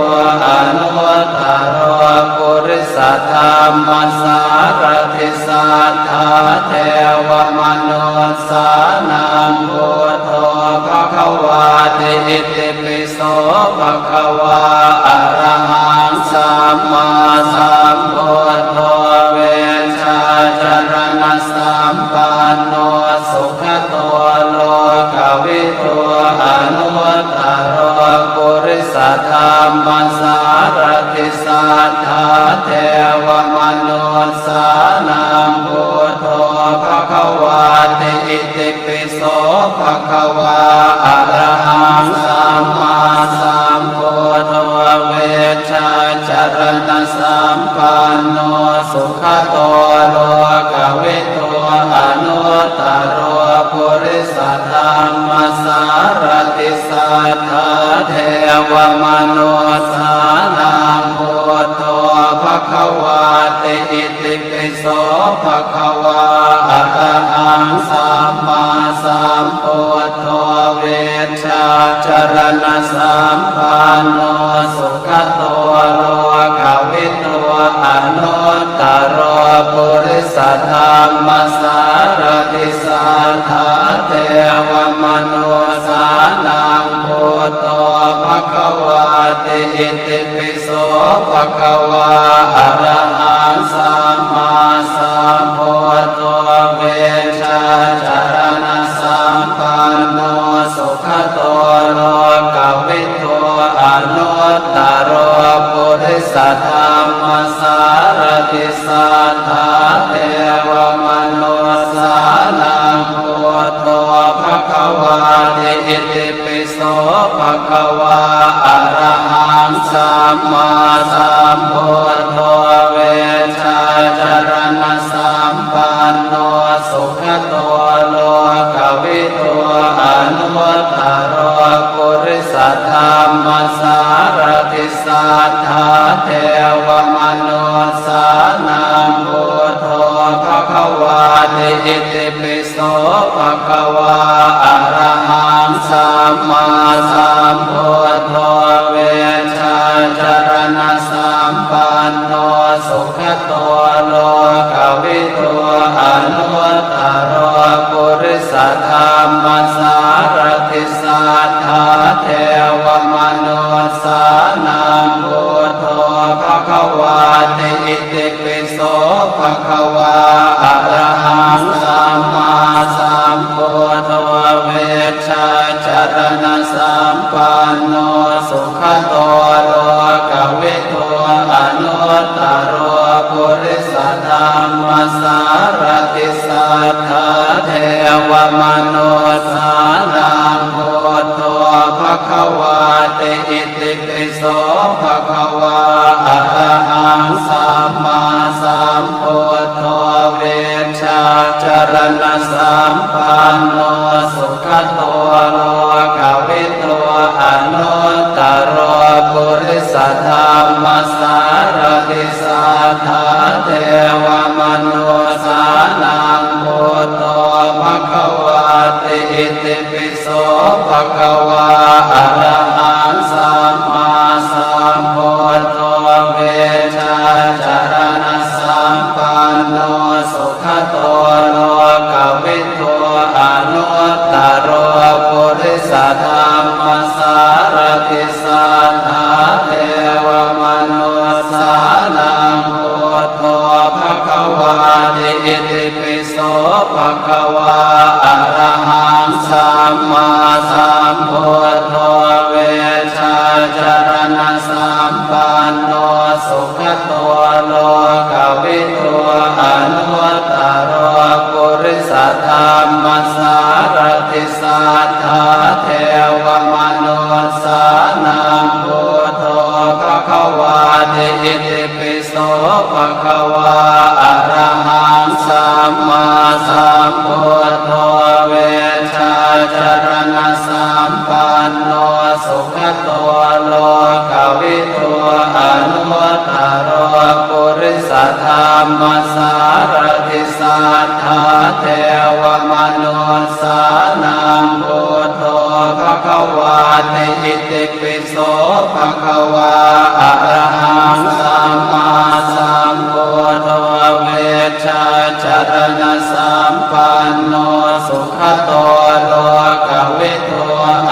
anuttaro purisadammasārathi satthā devamanussānaṃ buddho bhagavāti. Itipi so bhagavā arahaṃ sammāsambuddho vijjācaraṇasampanno sugato lokavidū anuttaro purisadammasārathi satthā devamanussānaṃ buddho bhagavāti. Itipi so bhagavā arahaṃ sammāsambuddho vijjācaraṇasampanno sugato lokavidū anuttaro purisadammasārathi satthā devamanussānaṃ buddho bhagavāti. Itipi so bhagavā arahaṃ sammāsambuddho vijjācaraṇasampanno sugato lokavidū anuttaro purisadammasārathi satthā devamanussānaṃ buddho bhagavāti. Itipi so bhagavā arahaṃ sammāsambuddho vijjācaraṇasampanno sugato lokavidū anuttaro purisadammasārathi satthā devamanussānaṃ buddho bhagavāti. Itipi so bhagavā arahaṃ sammāsambuddho vijjācaraṇasampanno sugato lokavidū anuttaro purisadammasārathi satthā devamanussānaṃ buddho bhagavāti. Itipi so bhagavā arahaṃ sammāsambuddho vijjācaraṇasampanno sugato lokavidū anuttaro purisadammasārathi satthā devamanussānaṃ buddho bhagavāti. Itipi so bhagavā arahaṃ sammāsam panno sugato lokavidū anuttaro purisadammasārathi satthā devamanussānaṃ buddho bhagavāti. Itipi so bhagavā arahaṃ sammāsambuddho vijjācaraṇasampanno sugato lokavidū anuttaro purisadammasārathi satthā devamanussānaṃ buddho bhagavāti. Itipi so bhagavā arahaṃ sammāsambuddho vijjācaraṇasampanno sugato lokavidū anuttaro purisadammasārathi satthā devamanussānaṃ buddho bhagavāti. Itipi so bhagavā arahaṃ sammāsambuddho vijjācaraṇasampanno sugato lokavidū anuttaro purisadammasārathi satthā devamanussānaṃ buddho bhagavāti. Itipi so bhagavā arahaṃ sammāsambuddho vijjācaraṇasampanno sugato lokavidū anuttaro purisadammasārathi satthā devamanussānaṃ buddho bhagavāti. Itipi so bhagavā arahaṃ sammāsambuddho vijjācaraṇasampanno sugato lokavidū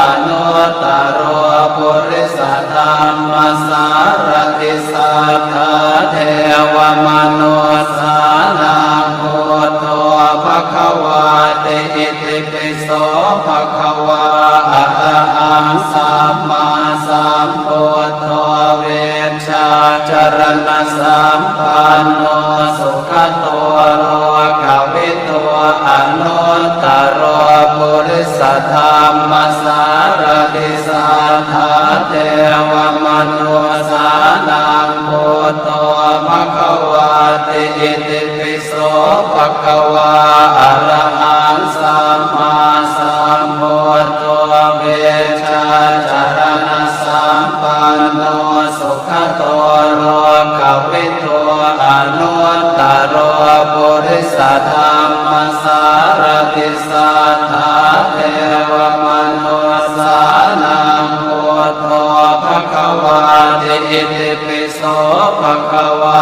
anuttaro purisadammasārathi satthā devamanussānaṃ buddho bhagavāti. Itipi so bhagavā arahaṃ sammāsambuddho vijjācaraṇasampanno sugato lokavidū anuttaro purisadammasārathi satthā devamanussānaṃ buddho bhagavāti. Itipi so bhagavā arahaṃ sammāsambuddho vijjācaraṇasampanno sugato lokavidū anuttaro purisadammasārathi satthā devamanussānaṃ buddho bhagavāti. Itipi so bhagavā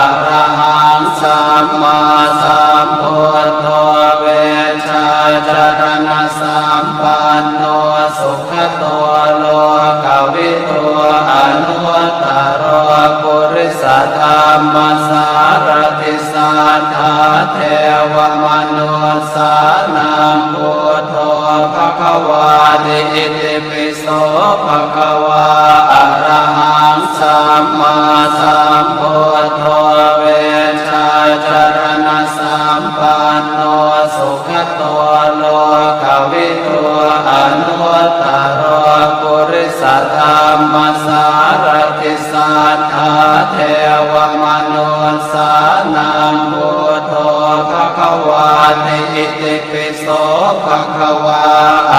arahaṃ sammāsambuddho vijjācaraṇasampanno sugato lokavidū anuttaro purisadammasārathi satthā devamanussānaṃ buddho bhagavāti. Itipi so bhagavā arahaṃ sammāsambuddho vijjācaraṇasampanno sugato lokavidū anuttaro purisadammasārathi satthā devamanussānaṃ buddho bhagavāti. Itipi so bhagavā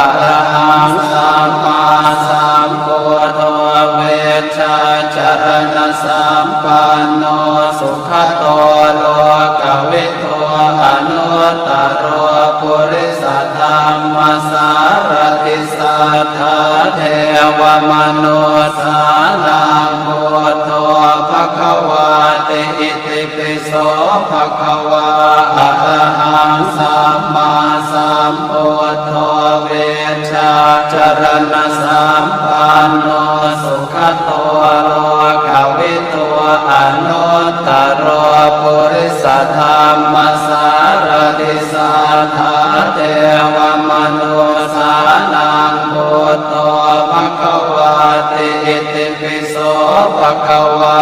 arahaṃ sammāsambuddho vijjācaraṇasampanno sugato lokavidū anuttaro purisadammasārathi satthā devamanussānaṃ buddho bhagavāti. Itipi so bhagavā arahaṃ sammāsambuddho vijjācaraṇasampanno sugato lokavidū anuttaro purisadammasārathi satthā devamanussānaṃ buddho bhagavāti. Itipi so bhagavā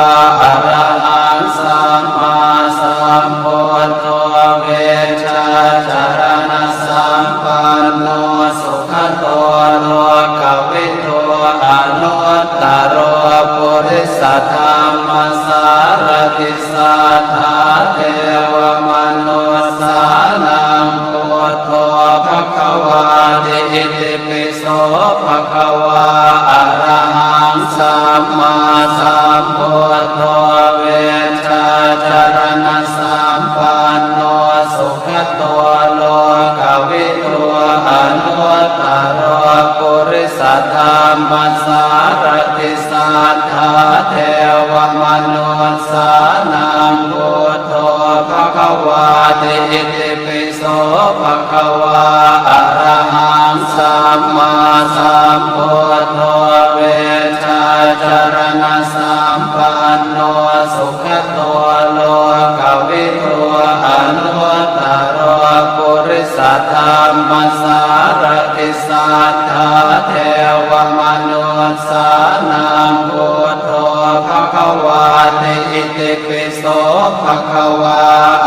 arahaṃ sammāsambuddho vijjācaraṇasampanno sugato lokavidū anuttaro purisadammasārathi satthā devamanussānaṃ buddho bhagavāti. Itipi so bhagavā arahaṃ sammāsambuddho vijjācaraṇasampanno sugato lokavidū anuttaro purisadammasārathi satthā devamanussānaṃ buddho bhagavāti. Itipi so bhagavā arahaṃ sammāsambuddho vijjācaraṇasampanno sugato lokavidū anuttaro purisadammasārathi satthā devamanussānaṃ buddho bhagavāti. Itipi so bhagavā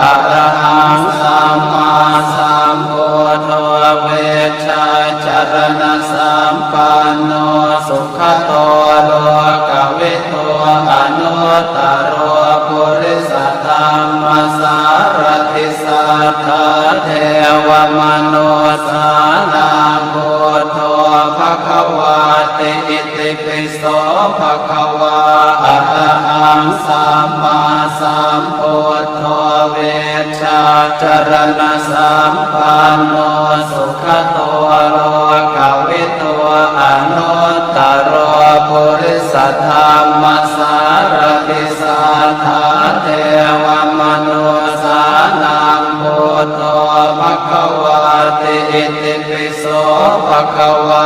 arahaṃ sammāsambuddho vijjācaraṇasampanno sugato lokavidū anuttaro purisadammasārathi satthā devamanussānaṃ buddho bhagavāti. Itipi so bhagavā arahaṃ sammāsambuddho vijjācaraṇasampanno sugato lokavidū anuttaro purisadammasārathi satthā devamanussānaṃ buddho bhagavāti. Itipi so bhagavā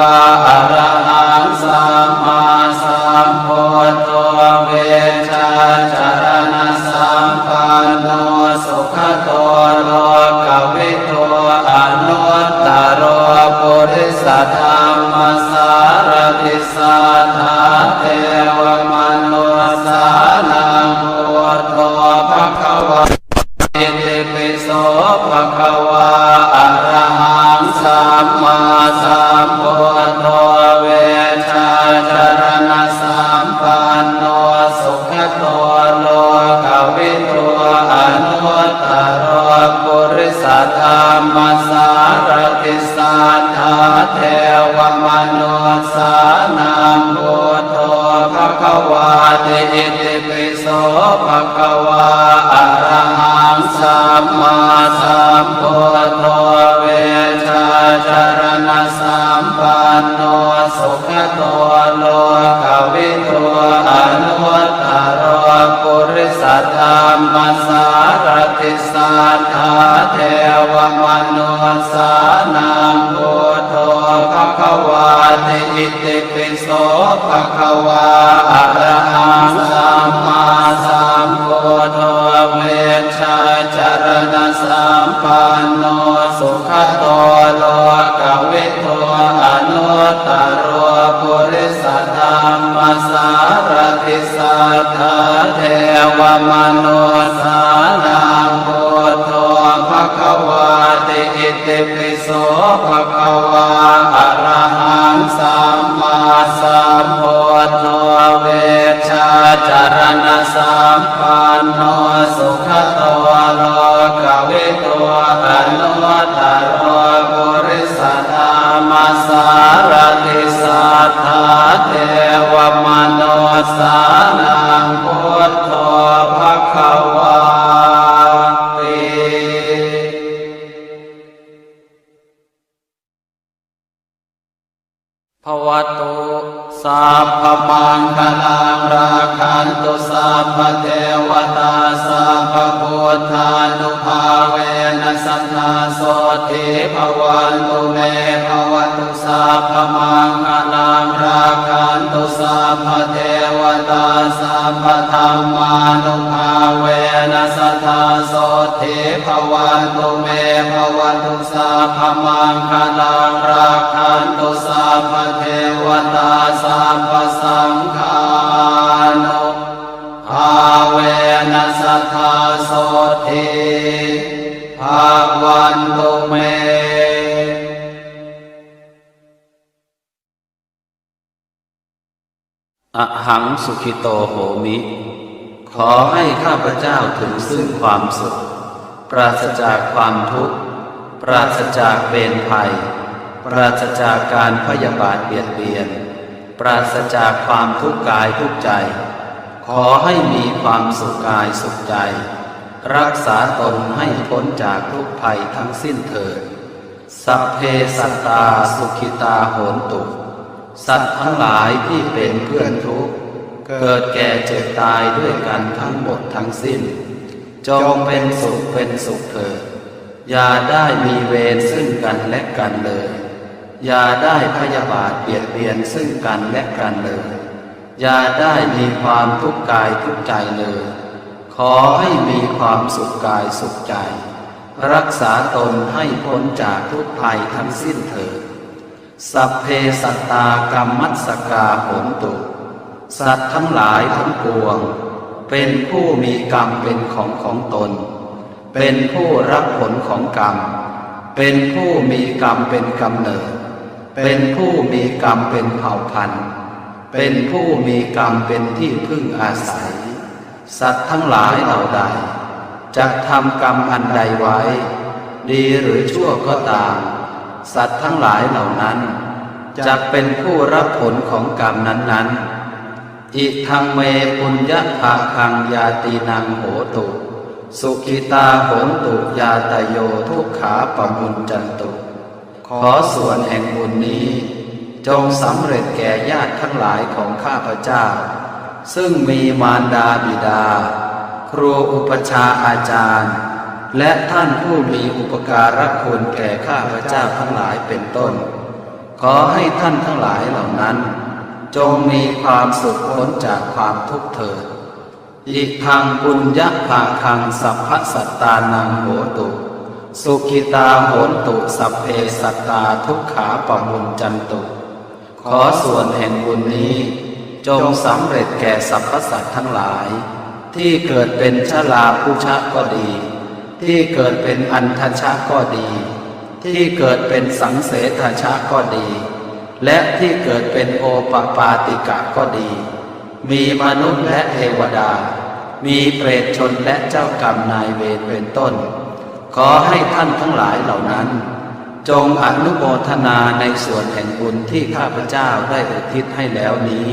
arahaṃ sammāsambuddho vijjācaraṇasampanno sugato lokavidū anuttaro purisadammasārathi satthā devamanussānaṃ buddho bhagavā Itipi so bhagavā arahaṃ sammāsambuddho vijjācaraṇasampanno sugato lokavidū anuttaro purisadammasārathi satthā devamanussānaṃ buddho bhagavāti. Itipi so bhagavā arahaṃ sammāsambuddho vijjācaraṇasampanno sugato lokavidū anuttaro purisadammasārathi satthā devamanussānaṃ buddho bhagavāti. Itipi so bhagavā arahaṃ sammāsambuddho vijjācaraṇasampanno sugato lokavidū anuttaro purisadammasārathi satthā devamanussānaṃ buddho bhagavāti. Itipi so bhagavā arahaṃ sammāsambuddho vijjācaraṇasampanno sugato lokavidū anuttaro purisadammasārathi satthā devamanussānaṃ buddho bhagavāti. Bhavatu sabbamaṅgalaṃ, rakkhantu sabbadevatā, sabbabuddhānubhāvena sadā sotthī bhavantu me. Bhavatu sabbamaṅgalaṃ, rakkhantu sabbadevatā, sabbadhammānubhāvena sadā sotthī bhavantu me. Bhavatu sabbamaṅgalaṃ, rakkhantu sabbadevatā, sabbasaṅ Ahaṃ sukhito homi ขอให้ข้าพเจ้าถึงซึ่งความสุข ปราศจากความทุกข์ ปราศจากเวรภัย ปราศจากการพยาบาทเบียดเบียน ปราศจากความทุกข์กายทุกข์ใจ ขอให้มีความสุขกายสุขใจ รักษาตนให้พ้นจากทุกข์ภัยทั้งสิ้นเถิด Sabbe sattā sukhitā hontu สัตว์ทั้งหลายที่เป็นเพื่อนทุกข์ เกิดแก่เจ็บตายด้วยกันทั้งหมดทั้งสิ้น จงเป็นสุขเป็นสุขเถิด อย่าได้มีเวรซึ่งกันและกันเลย อย่าได้พยาบาทเบียดเบียนซึ่งกันและกันเลย อย่าได้มีความทุกข์กายทุกข์ใจเลย ขอให้มีความสุขกายสุขใจ รักษาตนให้พ้นจากทุกข์ภัยทั้งสิ้นเถิด Sabbe sattā kammassakā hontu สัตว์ทั้งหลายทั้งปวง เป็นผู้มีกรรมเป็นของของตน เป็นผู้รับผลของกรรม เป็นผู้มีกรรมเป็นกำเนิด เป็นผู้มีกรรมเป็นเผ่าพันธุ์ เป็นผู้มีกรรมเป็นที่พึ่งอาศัย สัตว์ทั้งหลายเหล่าใด จักทำกรรมอันใดไว้ ดีหรือชั่วก็ตาม สัตว์ทั้งหลายเหล่านั้น จักเป็นผู้รับผลของกรรมนั้นๆ Idaṃ me puññabhāgaṃ ñātīnaṃ hotu, sukhitā hontu ñātayo dukkhā pamuñcantu. ขอส่วนแห่งบุญนี้ จงสำเร็จแก่ญาติทั้งหลายของข้าพเจ้า ซึ่งมีมารดาบิดา ครูอุปัชฌาย์อาจารย์ และท่านผู้มีอุปการะคุณแก่ข้าพเจ้าทั้งหลายเป็นต้น ขอให้ท่านทั้งหลายเหล่านั้น จงมีความสุขพ้นจากความทุกข์เถิด Idaṃ puññabhāgaṃ sabbasattānaṃ hotu, sukhitā hontu sabbe sattā dukkhā pamuñcantu. ขอส่วนแห่งบุญนี้ จงสำเร็จแก่สรรพสัตว์ทั้งหลาย ที่เกิดเป็นชราพุชะก็ดี ที่เกิดเป็นอัณฑชะก็ดี ที่เกิดเป็นสังเสทชะก็ดี และที่เกิดเป็นโอปปาติกะก็ดี มีมนุษย์และเทวดา มีเปรตชนและเจ้ากรรมนายเวรเป็นต้น ขอให้ท่านทั้งหลายเหล่านั้น จงอนุโมทนาในส่วนแห่งบุญที่ข้าพเจ้าได้อุทิศให้แล้วนี้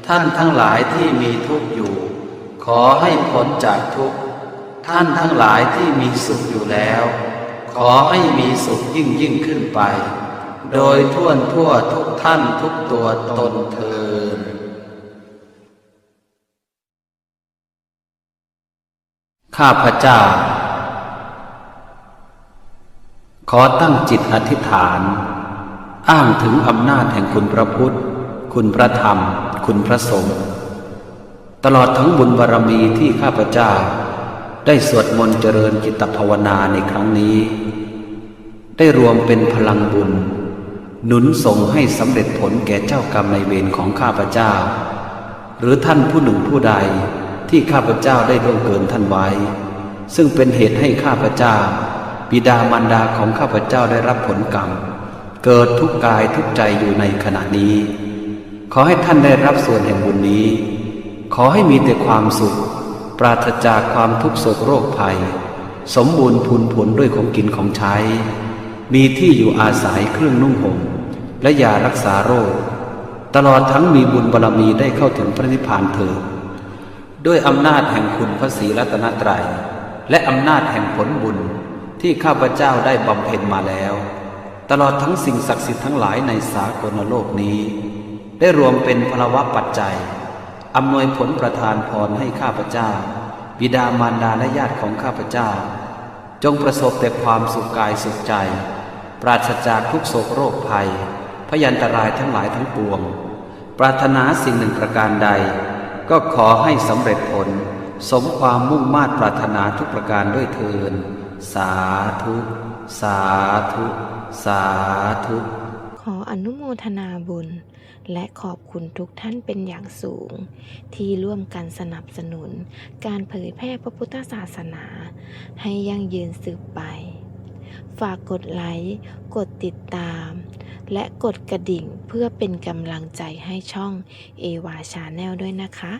ท่านทั้งหลายที่มีทุกข์อยู่ ขอให้พ้นจากทุกข์ ท่านทั้งหลายที่มีสุขอยู่แล้ว ขอให้มีสุขยิ่งยิ่งขึ้นไป โดยทั่วทั่วทุกท่านทุกตัวตนเทอญ ข้าพเจ้า ขอตั้งจิตอธิษฐาน อ้างถึงอำนาจแห่งคุณพระพุทธ คุณพระธรรม คุณพระสงฆ์ ตลอดทั้งบุญบารมีที่ข้าพเจ้า ได้สวดมนต์เจริญจิตภาวนาในครั้งนี้ ได้รวมเป็นพลังบุญ หนุนส่งให้สำเร็จผลแก่เจ้ากรรมนายเวรของข้าพเจ้า หรือท่านผู้หนึ่งผู้ใดที่ข้าพเจ้าได้ล่วงเกินท่านไว้ ซึ่งเป็นเหตุให้ข้าพเจ้า บิดามารดาของข้าพเจ้าได้รับผลกรรม เกิดทุกข์กายทุกข์ใจอยู่ในขณะนี้ ขอให้ท่านได้รับส่วนแห่งบุญนี้ ขอให้มีแต่ความสุข ปราศจากความทุกข์โศกโรคภัย สมบูรณ์พูนผลด้วยของกินของใช้ มีที่อยู่อาศัยเครื่องนุ่งห่ม และยารักษาโรค ตลอดทั้งมีบุญบารมีได้เข้าถึงพระนิพพานเถิด ด้วยอำนาจแห่งคุณพระศรีรัตนตรัย และอำนาจแห่งผลบุญที่ข้าพเจ้าได้บำเพ็ญมาแล้ว ตลอดทั้งสิ่งศักดิ์สิทธิ์ทั้งหลายในสากลโลกนี้ ได้รวมเป็นพลวปัจจัย อำนวยผลประทานพรให้ข้าพเจ้า บิดามารดาและญาติของข้าพเจ้า จงประสบแต่ความสุขกายสุขใจ ปราศจากทุกข์โศกโรคภัย พยันตรายทั้งหลายทั้งปวง ปรารถนาสิ่งหนึ่งประการใด ก็ขอให้สำเร็จผล สมความมุ่งมาดปรารถนาทุกประการด้วยเทอญ สาธุ สาธุ สาธุ ขออนุโมทนาบุญ และขอบคุณทุกท่านเป็นอย่างสูง ที่ร่วมกันสนับสนุนการเผยแพร่พระพุทธศาสนา ให้ยั่งยืนสืบไป ฝากกดไลค์ กดติดตาม และกดกระดิ่งเพื่อเป็นกำลังใจให้ช่อง Eva Channel ด้วยนะคะ